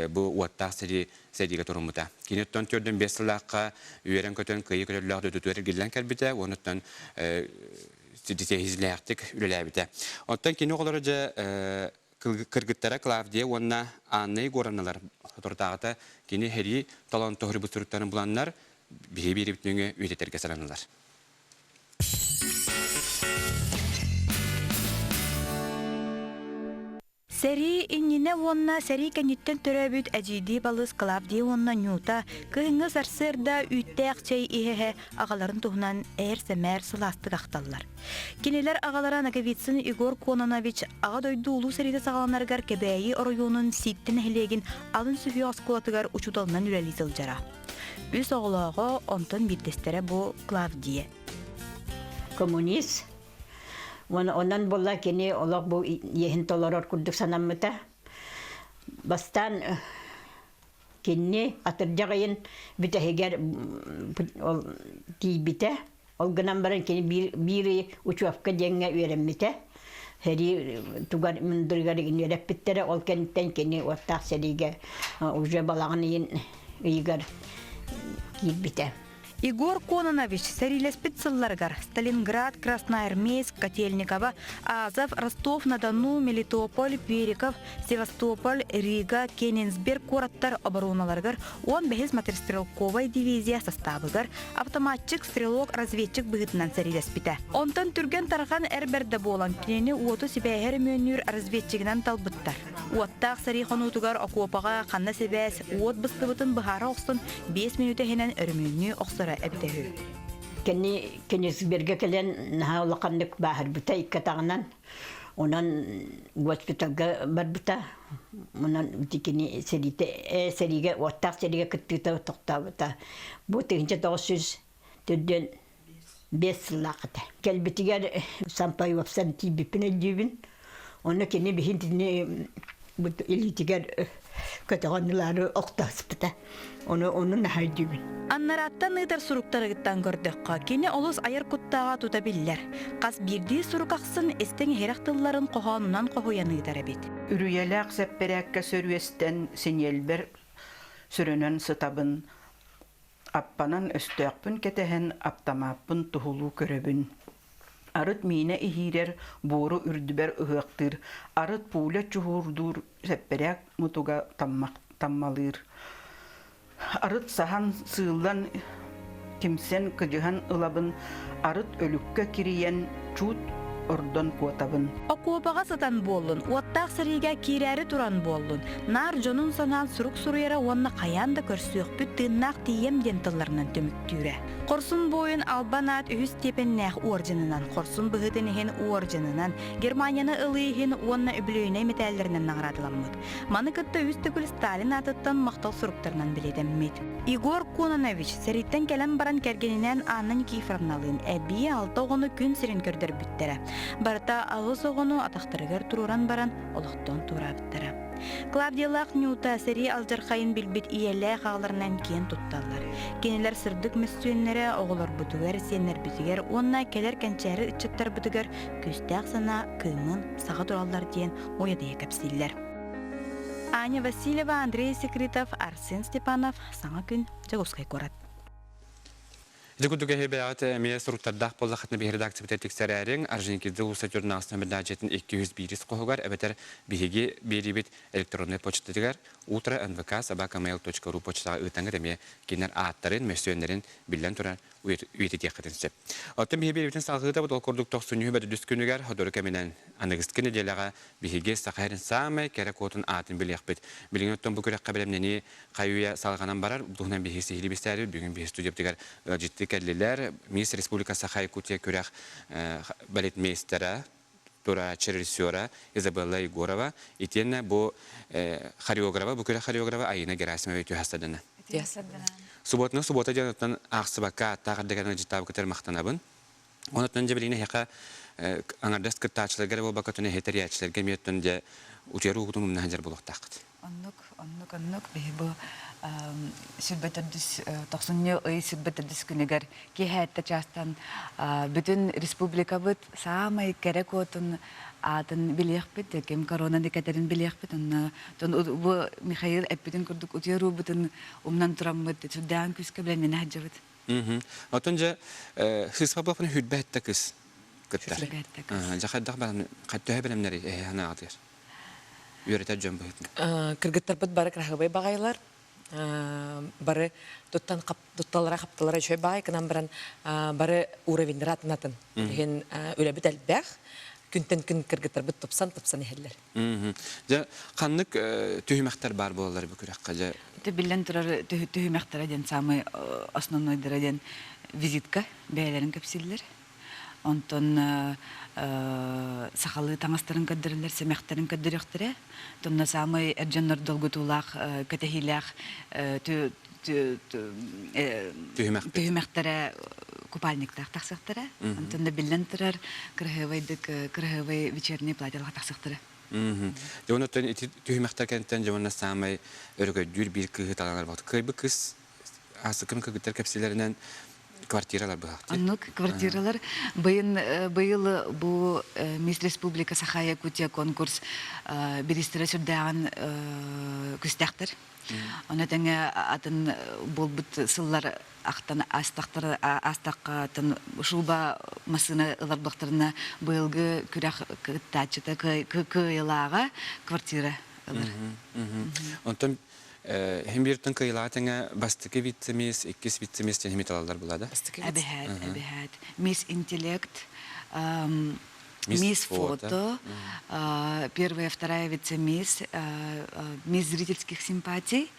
бу уоттаах сэрии сэриигэ туруммута. Кини оттон 45 сыллаахха үөрэн-көтөн кыайыы көтөллөөх дойдутугар эргиллэн кэлбитэ уонна оттон ситиһиилээхтик үлэлээбитэ. Оттон кини оҕолоро дьэ кыргыттара Клавдия уонна Анна Егоровналар соторутааҕыта кини сэрии толоон тоһуйбут суруктарын буланнар биһи биэрибит нөҥүө үйэтитэргэ сананнылар. Сэрии иннинэ уонна сэрии кэнниттэн төрөөбүт эдьиийдии балыс Клавдия уонна Нюта кыһыҥҥы сарсыарда үүттээх чэй иһэ-иһэ аҕаларын туһунан ээр-сэмээр сылаастык ахталлар. Кинилэр аҕалара Ноговицын Егор Кононович Аҕа дойду Улуу сэриитэ саҕаланарыгар Кэбээйи оройуонун Сииттэ нэһилиэгин алын сүһүөх оскуолатыгар учууталынан үлэлии сылдьара. Үс оҕолооҕо, онтон биирдэстэрэ бу Клавдия. Коммунист. Онон буолла кини олох бу иэһин толорор курдук санаммыта. Бастаан Кинини атырдьах ыйын бүтэһигэр ол тиийбитэ. Ол гынан баран кини биир, биир ый учуопка диэҥҥэ үөрэммитэ. Сэрии тугар мындырыгар үөрэппиттэрэ. Ол кэнниттэн кини уоттаах сэриигэ уже балаҕан ыйын ыйыгар киирбитэ. Егор Кононович сэриилэспит сылларыгар Сталинград, Красноармейск, Котельниково, Азов, Ростов-на-Дону, Мелитополь, Переков, Севастополь, Рига, Кенигсберг куораттар обороналарыгар 15 мотострелковай дивизия састаабыгар автоматчик, стрелок, разведчик быһыытынан сэриилэспитэ. Онтон түргэн-тарҕан эр бэрдэ буолан кинини уоту сибээһи өрөмүөннүүр разведчигинэн талбыттар. Уоттаах сэрии хонуутугар окуопаҕа ханна сибээс уот быстыбытын быһаара охсон 5 мүнүүтэ иһинэн өрөмүөннүү охсоро эбитэ үһү. Кини Кенигсбергэ кэлэн наһаа улаханнык бааһырбыта икки атаҕынан. Онон госпиталга барбыта. Онон кини сэриитэ, сэриигэ, уоттаах сэриигэ кыттыыта тохтообута. Бу 1945 сыллаах этэ. Кэлбитигэр Сампай уопсан тиийбиппин өйдүүбүн. Онно кини биһин итини илиитигэр көтөҕөн ылаары охтооспута. Ону ону наһаа өйдүүбүн. Аннарааттан ыытар суруктарыгыттан көрдөххө, кини олус айар куттааҕа тута биллэр. Хас биирдии сурук ахсын истиҥ иһирэх тылларын хоһоонунан хоһуйан ыытар эбит. Үрүйэлээх сэппэрээккэ сөрүөстэн синиэлбэр сөрөнөн сытабын, Аппанан өстөөхпүн кэтэһэн, аптамааппын туһулуу көрөбүн. Арыт миинэ иһиирэр, буору үрдүбэр ыһыахтыыр, арыт пуля чуһуурдуур, сэппэрээк мутуга таммалыыр. Арыт саһан, сыыллан, кимсэн, кыдьыһан ылабын, арыт өлүккэ кирийэн, чуут ордон куотабын. Окуопаҕа сытан буоллун, уоттаах сэриигэ киирээри туран буоллун, наар дьонун санаан сурук суруйара уонна хайаан да көрсүөхпүт тыыннаах тиийэм диэн тылларынан түмүктүүрэ. Хорсун буойун албан аат үһүс степеннээх орденынан, хорсун быһыытын иһин орденынан, Германияны ылыы иһин уонна үбүлүөйүнэй мэтээллэринэн наҕараадаламмыт. Маны кытта үс төгүл Сталин аатыттан махтал суруктарынан бэлиэтэммит. Егор Кононович сэрииттэн кэлэн баран кэргэнинээн Анна Никифоровналыын эбии алта оҕону күн сирин көрдөрбүттэрэ. Барыта 8 оҕону атахтарыгар туруоран баран олохтон туораабыттара. Клавдиялаах Нюта сэрии алдьархайын билбит ийэлээх аҕаларынан киэн тутталлар. Кинилэр сырдык мөссүөннэрэ оҕолорбутугар, сиэннэрбитигэр уонна кэлэр кэнчээри ыччаттарбытыгар күүстээх санаа кыымын саҕа тураллар диэн уйадыйа кэпсииллэр. Аня Васильева, Андрей Секритов, Арсен Степанов, Саҥа күн, Дьокуускай куорат. Ити курдук эһи бэйэҕит эмиэ суруктардаах буоллаххытына биһиги редакциябытыгар тиксэрээриҥ Орджоникидзе уулусса журналист номердааччытын 201 хоһугар эбэтэр биһиги биэриибит электроннай почтатыгар утро нвк собакamail.ru почтаҕа ыытаҥҥыт эмиэ кинилэр ааттарын, мөссүөннэрин биллэн турар үйэтитиэххитин сөп. Оттон биһиги биэриибитин салҕыытабыт ол курдук тохсунньу бөрүдүс күнүгэр сотору кэминэн аныгыскы нэдиэлэҕэ биһиги Саха сирин саамай кэрэ куотун аатын билиэхпит. Билигин оттон бу күрэххэ бэлэмнэнии хайы-үйэ салҕанан барар. Туһунан биһиги сиһилии билсээри бүгүн биһиги студиябытыгар ыалдьыттыы кэллилэр. Мисс Республика Саха Якутия күрэх балетмейстера, турааччы режиссера Изабелла Егорова итиэннэ бу хореографа, бу күрэх хореографа Айына Герасимова үтүө хастадана. Субботна суббота диэн оттон аахсыбакка ааттаах эрдэгэн ыалдьыттаабыкытыгар махтанабын. Онон дьэ билигин эһиэхэ аҥардас кыттааччыларга эрэ буолбакка оттон эһи тэрийээччилэргэ эмиэ оттон дьэ утуйар уутун умна сылдьар буолуохтааххыт. Оннук, оннук, оннук. Биһи бу сүрбэ төрдүс тохсунньу ый сүрбэ төрдүс күнүгэр киэһээттэ чаастан бүтүн республикабыт саамай кэрэ куотун аатын билиэхпит, ким коронаны кэтэрин билиэхпит. Онно бу Михаил эппитин курдук утуйар уубутун умнан тураммыт, сүрдээн күүскэ билэннэнэ сылдьабыт. Оттон дьэ сыыспа буолбун хүрбэ этте кыс кыттар. Дьэ хайдах төһө бэлэмнэри эһэ санааҕытыгар? Үөрэтэр дьон быһыытынан. Кыргыттарбыт бары кыраһыабай баҕайылар. Бары туттан тутталара хапталара үчүгэй баҕай гынан баран бары уровеннара атын-атын. Иһин үлэбит элбэх. Күнтэн күн кыргыттарбыт тупсан-тупсан иһэллэр. Дьэ, ханнык түһүмэхтэр баар буолаллар бу күрэххэ? Дьэ, Ити биллэн турар түһүмэхтэрэ диэн самый основнойдара диэн визитка бэйэлэрин кэпсииллэр. Онтон сахалыы таҥастарын көрдөрөллөр, сэмэхтэрин көрдөрүөхтэрэ. Онно саамай эр дьоннор долгутуулаах, кэтэһиилээх түһүмэхтэрэ купальниктаах тахсыахтара. Онтон да биллэн турар, кыраһыабайдык кыраһыабай вечерний платьелаах тахсыахтара. Дьэ онон ити түһүмэхтэр кэнниттэн дьэ уонна саамай өрөгөйдүүр биир кыыһы талан ылбат. Кыайбыт кыыс аасыккын кыргыттар кэпсиилэринэн. Квартиралар быһахты. Оннук квартиралар быйын быйыл бу Мисс Республика Саха Якутия конкурс бириистэрэ сүрдээҕин күстээхтэр. Ону тэҥэ атын буолбут сыллар ахтан аастахтар аастахха шуба массыына ыларбахтарына быйылгы күрэх кыттааччыта кыайылааҕа квартира ылар. Онтон Һин бииртэн кыайылаах тэҥэ бастакы вице-мисс, иккис вице-мисс диэн химит алаллар булада. Эбэһээт, эбэһээт. Мисс Интеллект, Мисс Фото, первая, вторая вице-мисс, мисс зрительских симпатий,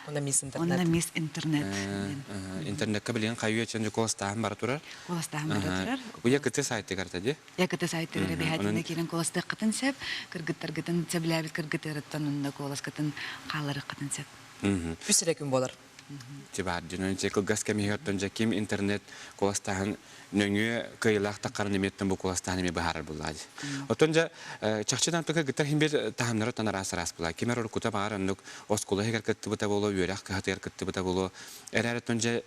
Онна мисс интернет. Онна мисс интернет. Интернетка билигин хайыы өтөн куоластааһын бара турар. Куоластааһын бара турар. Уя кыты сайтыгар тади. Якыты сайтыгар эбэһээтинэ киирэн куоластыаххытын сөп, кыргыттаргытын сөбүлээбит кыргытыарыттан онно куоласкытын хаалларыаххытын сөп. Үс эрэ күн буолар. Тибаар дьонун дьэ кылгас кэмигэр оттон дьэ ким интернет куоластааһын нөҥүө кыайыылаах таххарын эмиэттэн бу куоластааһын эмиэ быһаарар буоллаҕа дии. Оттон дьэ чахчы кыргыттар иһин биир таһымнара оттон араас-араас буолла. Ким эрэ уруккута баҕар оннук оскуола иһигэр кыттыбыта буолуо, үөрэх кыһатыгар кыттыбыта буолуо. Эрээри оттон дьэ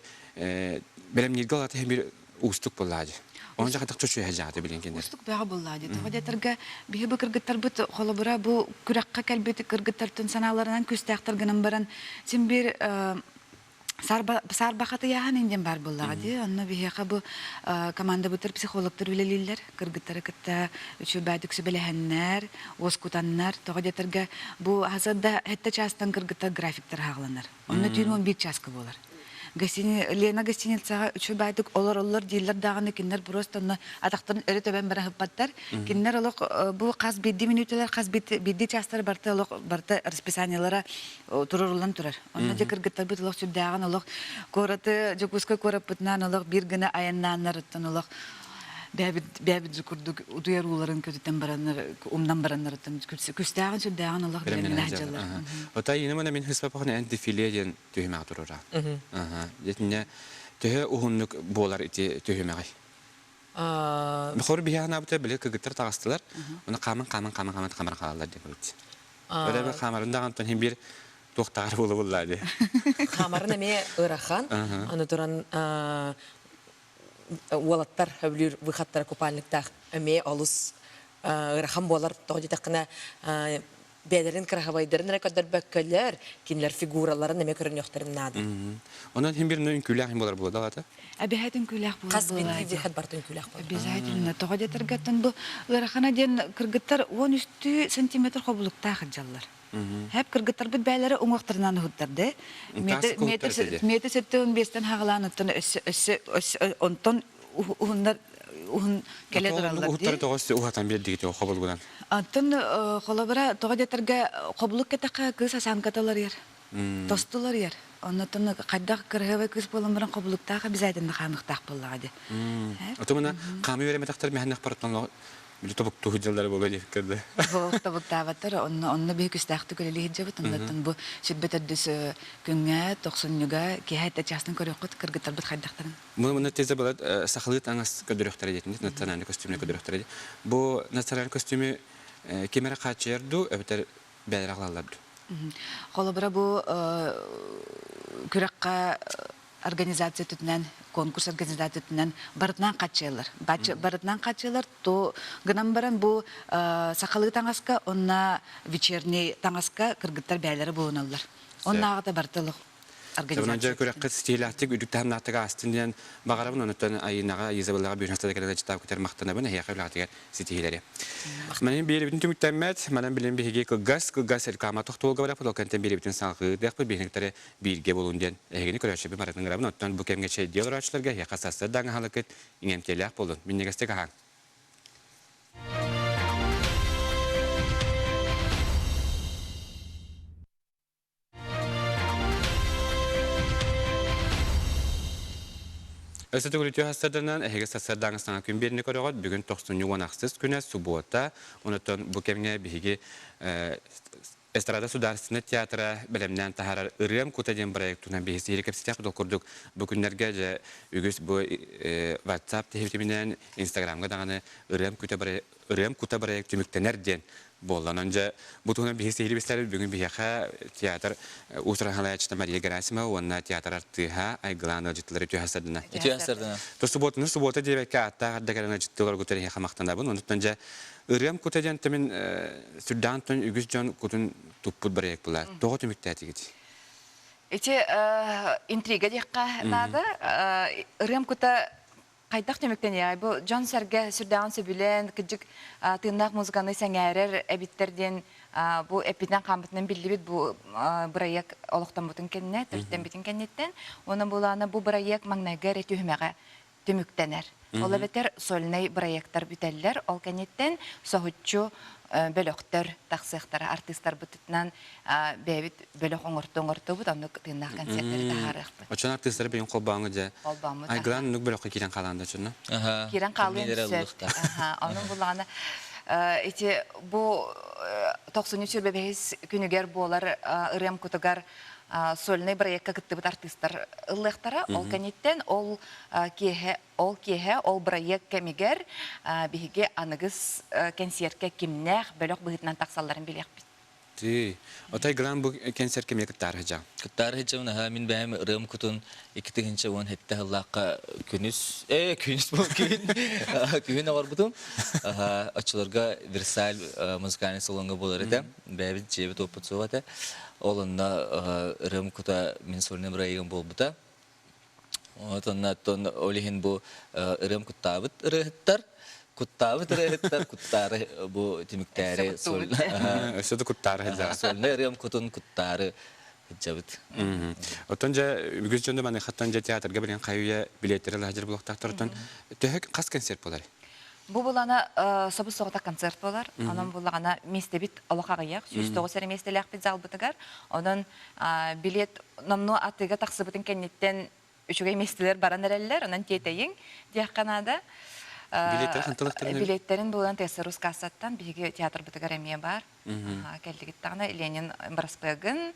бэлэмнииргэ ол иһин биир уустук буоллаа дии. Оны жакатак чочуйа жааты билин кинер. Уустук бөҕө буоллаа дии. Тоҕо диэтэргэ биһи бу кыргыттарбыт холобура бу күрэххэ кэлбит кыргыттартын санааларынан күүстээхтэр гынан баран син биир саарбахатыйааһын индиэн баар буоллаҕа дии. Онно биһиэхэ бу командабытыр психологтар үлэлииллэр. Кыргыттары кытта үчүгэйдик сүбэлэһэннэр, уоскутаннар. Тоҕо диэтэргэ бу хасыарда сэттэ чаастан кыргыттар графиктар хааланар. Онно түүн 11 чааска буолар. Гостини... Лена гостиницаҕа үчүгэй баайдык олороллор дииллэр даҕаны кинилэр просто онно атахтарын өрө тэбэн бара сыппаттар. Кинилэр олох бу хас биирдии мүнүүтэлэр, хас биирдии чаастар барыта олох барыта расписаниелара туруруллан турар. Онно дьэ кыргыттарбыт олох сүрдээҕин олох куораты Дьокуускай куораппытынан олох биир гына айаннааннар оттон олох бэйэбит бэйэбит курдук утуйар ууларын көтүтэн бараннар умнан бараннарыттан күстээҕин сүрдээҕин олох бэлэмнээх дьаллар. Ота иинэ мин хыспапахын эн дефиле диэн түһүмэҕ турура. Дьэтинне төһө уһуннук буолар ити түһүмэҕи? Хор биһанаабыта били кыгыттар таҕыстылар. Оны хааман хааман хааман хааман хамар хаалалар диэн көрүт. Өрөбө хаамарын даҕантан хин бир туохтаар буолубуллаа ди. Хаамарын эмиэ ыарахан. Аны туран уолаттар сөбүлүүр выходтара купальниктаах эмиэ олус ыарахан буолар. Тоҕо диэтэххинэ бэйэлэрин кыраһабайдарын эрэ көрдөрбөккөлөр, кинилэр фигураларын эмиэ көрүнүөхтэрин наада. Онон хин бир үҥкүүлээх хин буолар буолла ата? Эбэһээт үҥкүүлээх буолар Хас биирдии выход барыта үҥкүүлээх буолар. Обязательно. Тоҕо диэтэргэттэн бу ыарахана диэн кыргыттар 13 сантиметр хобулуктаах сылдьаллар. Хэп кыргыттарбыт бээлэрэ уҥуохтарынан уһуттарды. Метр сэттэ он биэстэн хаҕалаан оттон өссө өссө онтон уһуннар уһун кэлэ тураллар Уһуттары тоҕо өссө уһатан биэрдигит хобулугунан. Оттон холобура тоҕо диэтэргэ хобулук кэтэххэ кыыс осанката уларыйар. Тосту уларыйар. Оннотон хайдах кыраһыабай кыыс буолан баран хобулуктаах обязательно хаамыахтаах буоллаҕа дии. Отумана хаамы үөрэммэтэхтэр мэһэннэх барытан Били тобуктуу сылдьаллара буолуо диэбиккэ да. Суох тобуктаабаттар. Онно онно биһи күстээхтик үлэлии сылдьабыт. Оннуттан бу 22 күҥҥэ, тохсунньуга киэһэ эрдэ чаастан көрүөххүт кыргыттарбыт хайдахтарын. Муну муну тезэ была сахалыы таҥас көрдөрүөхтэрэ диэтинит, национальный костюмны көрдөрүөхтэрэ дии. Бу национальный костюму ким эрэ хааччыйар дуу, эбэтэр бэйэлэрэ аҕалаллар дуу? Холобура бу күрэххэ организация өттүнэн, конкурс организация өттүнэн барытынан хааччыйаллар. Барытынан хааччыйаллар, то гынан баран бу сахалыы таҥаска уонна вечерний таҥаска кыргыттар бэйэлэрэ булуналлар. Оннааҕыта барыта олох организация. Дьэ күрэххэ ситиһиилээхтик үрдүк таһымнаахтык аастын диэн баҕарабын онуттан Айыынаҕа, Изабеллаҕа бүөнэстэ кэлэн дьытаабыкытар махтанабын эһиэхэ үлэҕитигэр ситиһиилэри. Манан биэрибитин түмүктэммэт, манан билин биһиги кылгас, кылгас реклама тохтуулга бараппыт, ол кэнтэн биэрибитин салҕыырдыахпыт, биһиги бииргэ буолун диэн эһигини көрөөччүбүн барытын ыҥырабын. Оттон бу кэмҥэ чэйдии олорооччуларга эһиэхэ сарсыарда аҥаһалыкыт иҥэмтиэлээх буолун. Минньигэстик аһааҥ. Өссө төгүл үтүө сарсыарданан эһиги сарсыардааҥы саҥа күн биэрини көрөҕүт. Бүгүн тохсунньу уон ахсыс күнэ, субуота. Онтон бу кэмҥэ биһиги Эстрада судаарыстыбаннай театра бэлэмнээн таһаарар Ырыам кута диэн проект туһунан биһи сиһилии кэпсэтиэхпит. Ол курдук бу күннэргэ дьэ үгүс бу WhatsApp тиһибитиминэн Инстаграмҥа даҕаны Ырыам кута Ырыам кута проект түмүктэнэр диэн буолла. Онон дьэ бу туһунан биһи сиһилии билсэрбит бүгүн биһиэхэ театр уус-уран салайааччыта Мария Герасимова уонна театр артыыһа Айгылаан ыалдьыттылар үтүө сардына. Үтүө сардына. То субуотуну субуота диэбэккэ ааттаах эрдэ кэлэн ыалдьыттыылар гутар эһиэхэ махтанабын. Онтон дьэ ырыам кута диэн мин сүрдээн тон үгүс дьон кутун туппут бырайыак буолар. Тоҕо түмүктээтигит? Ити интрига диэххэ наада. Ырыам кута хайдах түмүктэниэҕэй? Бу дьон-сэргэ сүрдээҕин сөбүлээн, кырдьык тыыннаах музыканы сэҥээрэр эбиттэр диэн бу эппитинэн-хааммытынан биллибит бу бырайыак олохтоммутун кэннэ, төрүттэммитин кэнниттэн. Уонна булаана бу бырайыак маҥнайгы эрэ түһүмэҕэ түмүктэнэр. Ол эбэтэр сольнай бырайыактар бүтэллэр. Ол кэнниттэн соһуччу бөлөхтөр тахсыахтара. Артыыстарбытынан бэйэбит бөлөх оҥорту оҥортубут, оннук тыыннаах концерттары таһаарыахпыт. Очон артыыстары бэйин холбооҥу дьэ. Холбооммут. Айгылаан оннук бөлөххө киирэн хаалаан да очонно. Киирэн хаалыан сөп. Онон буллаҕына ити бу тохсунньу сүүрбэ күнүгэр буолар ырыам кутугар сольнай бырайыакка кыттыбыт артыыстар ыллыахтара. Ол кэнниттэн ол киэһэ ол киэһэ ол бырайыак кэмигэр биһиги аныгыс кэнсиэркэ кимнээх бөлөх быһыытынан тахсалларын билиэхпит. Тий. Отой гран бу кэнсиэркэ эмиэ кыттаары сылдьаҕын. Кыттаары сылдьабын, аһа мин бэйэм ырыам кутун 2017 сыллаахха күнүс, э күнүс бу күн күһүн оҕорбутум. Аһа оччолорго Версаль музыкальный салоҥҥа буолар этэ. Бэйэбит дьиэбит уоппут суох этэ. Ол онно ырыам кута мин сольный бырайыагым буолбута. Вот онно ол иһин бу ырыам куттаабыт ырыаһыттар, куттаабыт ырыаһыттар куттаары бу түмүктээри соль Өссө да куттаары сылдьаҕа. Сольнай ырыам кутун куттаары сылдьабыт. Оттон дьэ үгүс дьон да маныхаттан дьэ театрга билин хайы билиэттэри ылаһдьыр булуохтаахтар. Оттон төһө хас концерт буолар? Бу булана собус соҕотох концерт буолар. Онон буллаҕына миэстэбит олох аҕыйах, 109 эрэ миэстэлээхпит залбытыгар. Онон билет номнуо атыыга тахсыбытын кэнниттэн үчүгэй миэстэлэр баран эрэллэр, онон тиэтэйиҥ диэххэ наада. Билиэттэрин ханталыктарын Билиэттэрин булан ТСРУС кассаттан биһиги театрбытыгар эмиэ баар. Кэллигит даҕаны Ленин быраспыагын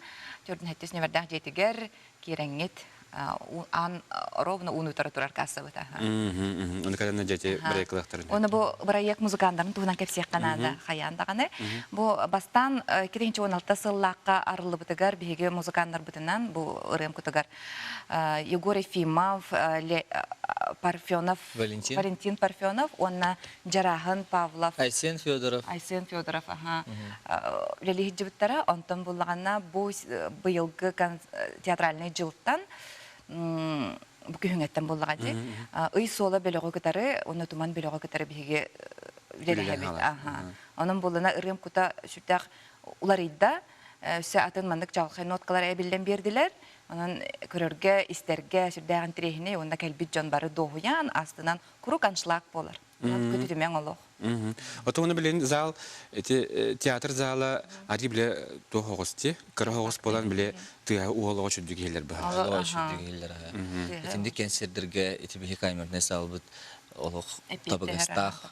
төрдүн хэттис нүмердээх дьиэтигэр киирэҥҥит аан ровно ууну утары турар кассабыт. Ону кэлэннэ дьэти бырайыклыахтарын. Оны бу бырайыак музыканнарын туһунан кэпсиэххэ наада хайаан даҕаны. Бу бастаан 2016 сыллаахха арыллыбытыгар биһиги музыканнарбытынан бу ырыам кутугар Егор Ефимов, Парфенов, Валентин. Валентин Парфенов уонна Дьарааһын Павлов. Айсен Федоров. Айсен Федоров, аха. Үлэлии сылдьыбыттара. Онтон буллаҕына бу быйылгы театральнай дьылтан бу күһүҥэттэн буллаҕа дии. Ый суола бөлөҕү кытары, уонна туман бөлөҕү кытары биһиги үлэлэһэбит. Аха. Онон буллана ырыам кута сүрдээх уларыйда. Өссө атын маннык чаҕылхай ноткалар эбиллэн биэрдилэр. Онон көрөргө, истэргэ сүрдээх интэриэһинэй уонна кэлбит дьон бары дуоһуйан, астынан куруук аншлаг буолар. Көтүтүмэҥ олох. Отугуна билин зал ити театр зала ари биле туох оҕус ти кыра оҕус буолан биле тыа уол оҕо чүрдүк иһиллэр быһа. Оҕо чүрдүк иһиллэр. Итинник кэнсиэрдэргэ ити биһи камернай залбыт олох табыгастаах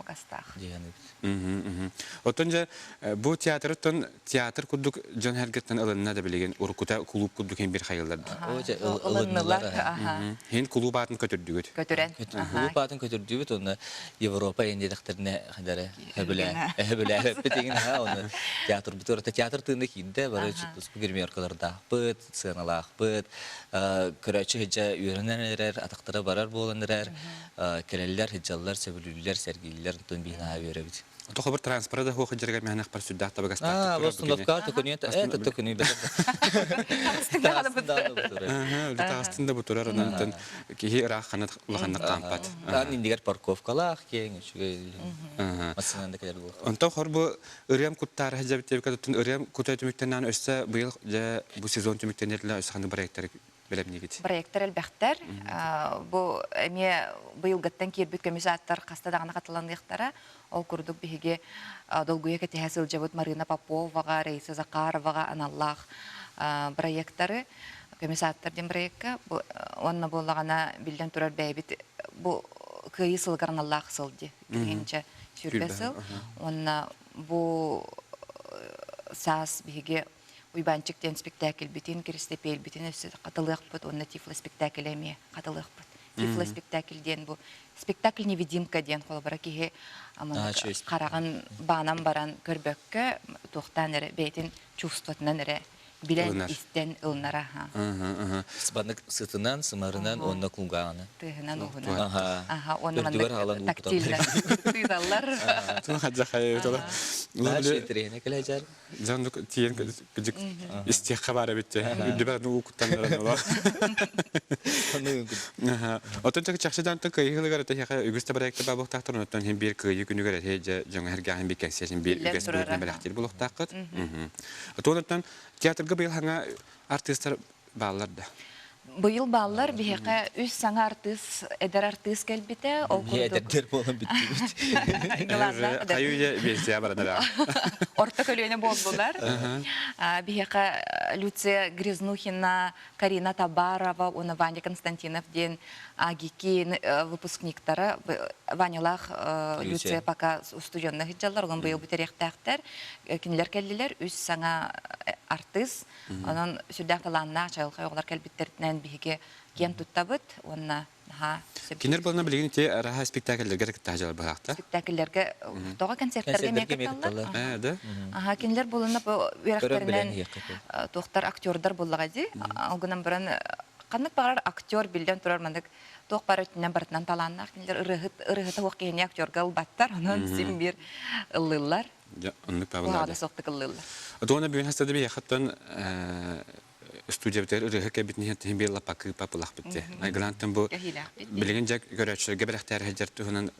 диэн эбит. Оттон дьэ бу театрыттан театр курдук дьон эргиттэн ылынна да билигин уруккута кулууп курдук иһин бир хайыллар. Ылыннылар. Хин кулууп аатын көтүрдүгүт. Көтүрэн. Кулууп аатын көтүрдүбүт онно Европа индиэтэхтэринэ хадары хөбүлээбэппит игин аха оны театрбыт орта театр тыына киирдэ бары туспу гримеркалардаахпыт сыаналаахпыт көрөөччү хыдьа үөрэнэн эрэр атахтара барар буолан эрэр кэлэллэр хыдьаллар сөбүлүүллэр сэргииллэр онтон биһин аһа үөрэбит Тохобур транспорта да хуох дьарыгар мэһэнэхпэр сүрдээх табыгастаах. Аа, остановка төкөнүөн э төкөнүй Таҕыстын да бутурар онон киһи ыраах ханна улаханнык хаампат. Таан индигер парковкалаах киэҥ үчүгэй массыынан да кэлэр буолуох. Онтон хор бу ырыам куттаары сылдьабыт диэбиккэ туттун ырыам кута түмүктэнэн өссө быйыл дьэ бу сезон түмүктэнэр өссө ханнык проекттары бэлэмниигит? Проекттар элбэхтэр. Бу эмиэ быйылгыттан киирбит көмүс ааттар хаста даҕаны хатыланыахтара. Ол курдук биһиги долгуйа кэтэһэ сылдьабыт Марина Поповаҕа, Раиса Захароваҕа аналлаах проекттары көмүс ааттар диэн проекка уонна буоллаҕына биллэн турар бэйэбит бу кыайыы сылыгар аналлаах сыл дии киһинчэ 20 сыл уонна бу саас биһиги Уйбаанчык диэн спектакльбитин, Киристэпиэлбитин өссө хатылыахпыт уонна Тифло спектакль эмиэ хатылыахпыт. Тифло-спектакль диэн бу спектакль невидимка диэн холобура киһи хараҕын баанан баран көрбөккө туохтаан эрэ бэйэтин чувствотынан эрэ билэн истэн ылынара. Сыбаннык сытынан, сымарынан уонна кулгааҕынан. Тыаһынан уһунан. Аха, уонна маннык тактильно тыыталлар. Интэриэһинэ кэлэжэр. Дьон тиийэн кыдьык истиэххэ баар эбит үрдүбэр уу куттаннаран олор. Оттон чахчыдан кыайыылыгар этэһиэхэ үгүс да проекта баа буолуохтаахтар, онтон иһин биир кыайыы күнүгэр эһи дьэ дьоҥо эргээһин биир кэнсиэсин биир үгэс быһыытынан бэлэхтиир буолуохтааххыт. Оттон театрга быйыл хаҥа артыыстар бааллар да? Быйыл бааллар биһиэхэ үс саҥа артыыс, эдэр артыыс кэлбитэ. Ол курдук эдэрдэр буолан бүттүбүт. Хайы биэсиэ баранара. Орто көлүөнэ буоллулар. Биһиэхэ Люция Грязнухина, Карина Табарова уонна Ваня Константинов диэн АГИКИ выпускниктара Ванялаах Люция пока устудьуонна сылдьаллар, онон быйыл бүтэриэхтээхтэр. Кинилэр кэллилэр үс саҥа артыыс. Онон сүрдээх талааннаах чаҕылхай оҕолор кэлбиттэринэн биһиги киэн туттабыт уонна наһаа Кинилэр буолна билигин ити араха спектакльлэргэ кытта дьалар быһаахта. Спектакльлэргэ тоҕо концерттарга эмиэ кытталлар. Ээ да. Аха кинилэр буолуна бу үөрэхтэринэн туохтар актердар буоллаҕа дии. Ол гынан баран ханнык баҕарар актер биллэн турар маннык туох баар өттүнэн барытынан талааннаах кинилэр ырыаһыт ырыаһыта суох киһини актерга ылбаттар онон син биир ыллыыллар. Дьэ, оннук Куһаҕана суохтук ыллыыллар. Туона бүгүн хастады биһиэхэттэн студиябытыгар ырыаһыт кэлбитин иһин биир лаппакыы папылахпыт дии. Айгылаантан бу билигин дьэ көрөөччүлэргэ бэлэхтээр сылдьар туһунан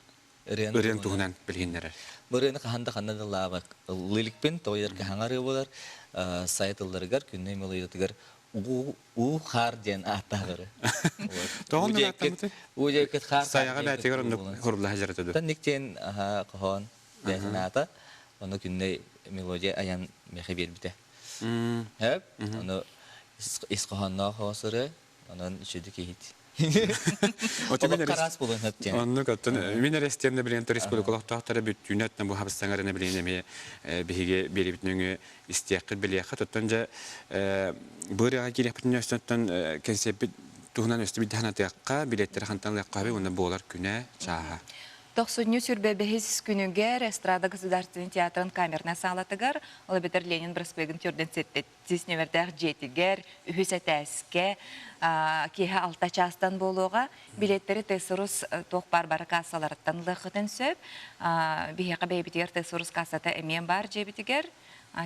ырыан туһунан билиһиннэрэр. Бу ырыаны хаһан да ханна да ыллаабак ыллыылыкпын, тоҕо хаҥа ырыа буолар сайт ылларыгар күннэй мелодиятыгар уу хаар диэн ааттааҕыры. Тоҕо оннук ааттаммытай? Уу диэкит хаар. Сайаҕа бээтигэр оннук хурулаһа дьарытыды. Тан диэн хоһоон бэйэтин аата. Ону күннэй мелодия айан миэхэ биэрбитэ. Хөп. Ону ис хоһоонноох оҕо сыры, онон үчүгэй иһит. Олох хараас буолуон сөп диэн. Оннук оттон мин эрэ билигин республика олохтоохторо бүттүүнэ оттон бу хабыстаҥарына билигин эмиэ биһиги биэрибит нөҥүө истиэххит билиэххит оттон дьэ бу ырыаҕа киириэхпитин өстөн кэнсиэрпит туһунан өстө биирдэ санатыахха билиэттэри хантан ылыахха сөбүй уонна буолар күнэ чааһа Тохсунньу 25 күнүгэр Эстрада государственный театрын камернай саалатыгар, ол эбэтэр Ленин проспегын төрдөн ситтэтис нүмердээх дьиэтигэр, үһүс этээскэ киэһэ алта чаастан буолуоҕа. Билеттэри Тесорус туох баар бары кассаларыттан ылыаххытын сөп. Биһиэхэ бэйэбитигэр Тесорус кассата эмиэ баар дьиэбитигэр.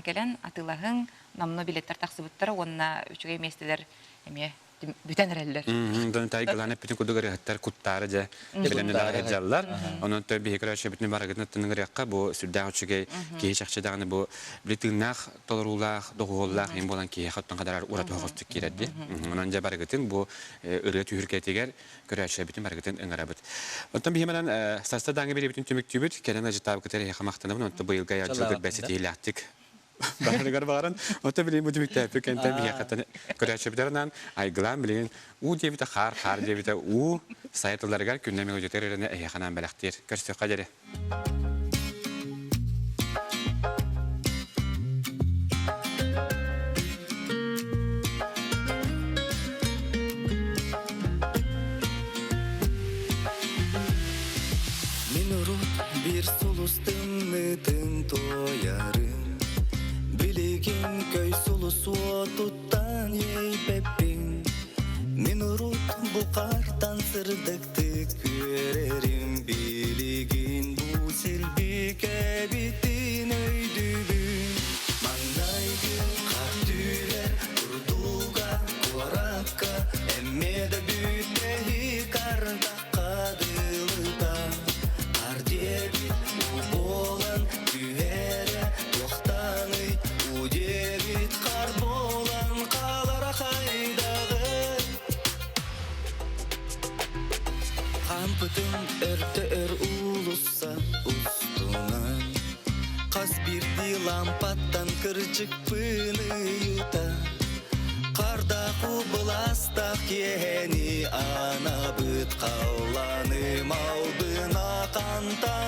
Кэлэн атыылаһыҥ, номнуо билеттэр тахсыбыттара уонна үчүгэй миэстэлэр эмиэ бүтэн эрэллэр. Дон тайгылаан эппитин курдук ырыаһыттар куттаары дьэ бэлэмнэнэ сылдьаллар. Онон той биһиги көрөөччүбүтүн барыгытын ырыахха бу сүрдээх үчүгэй киһи чахчы даҕаны бу били тыыннаах толоруулаах доҕуһуоллаах им буолан киһиэхэ оттон хадарар ураты оһоҕостук киирэр дии. Онон дьэ барыгытын бу ырыа түһүргэтигэр көрөөччүбүтүн барыгытын ыҥырабыт. Оттон биһи манан саста дааҥы бириэбитин түмүктүүбүт. Кэлэн ажытаабыкытыгар эһиэхэ махтанабын. Онтон быйылгы айар бэситиилээхтик Барарыгар баҕаран, ото билигин бу түмүктээппит кэнтэн биһиэхэттэн көрөөччүбүтэринэн айгылаан билигин уу диэбитэ хаар, хаар диэбитэ уу сайа тылларыгар күннэ мелодиятыгар эрэнэ эһиэхэ анаан бэлэхтиир. Көрсүөххэ диэри. Мин урут биир сулус тымныытын туойарым Билигин көй сулус уотуттан иэйбэппин Мин урут бу хартан сырдыктык үөрэрим Билигин бу силбик эбитин өйдүүбүн Маҥнайгы хат түһэр курдуга куоракка Эмиэ да бүтэһик ардахха Хадылыта хаар диэбит уу буолан түһэрэ туохтаный уу диэбит хаар буолан хаалара хайдаҕый Хаампытым өртө өр уулусса устунан Хас биирдии лампаттан кырдьыкпын ыйыта Хардаах уу былаастаах киэһэни анабыт халланым албына хантан.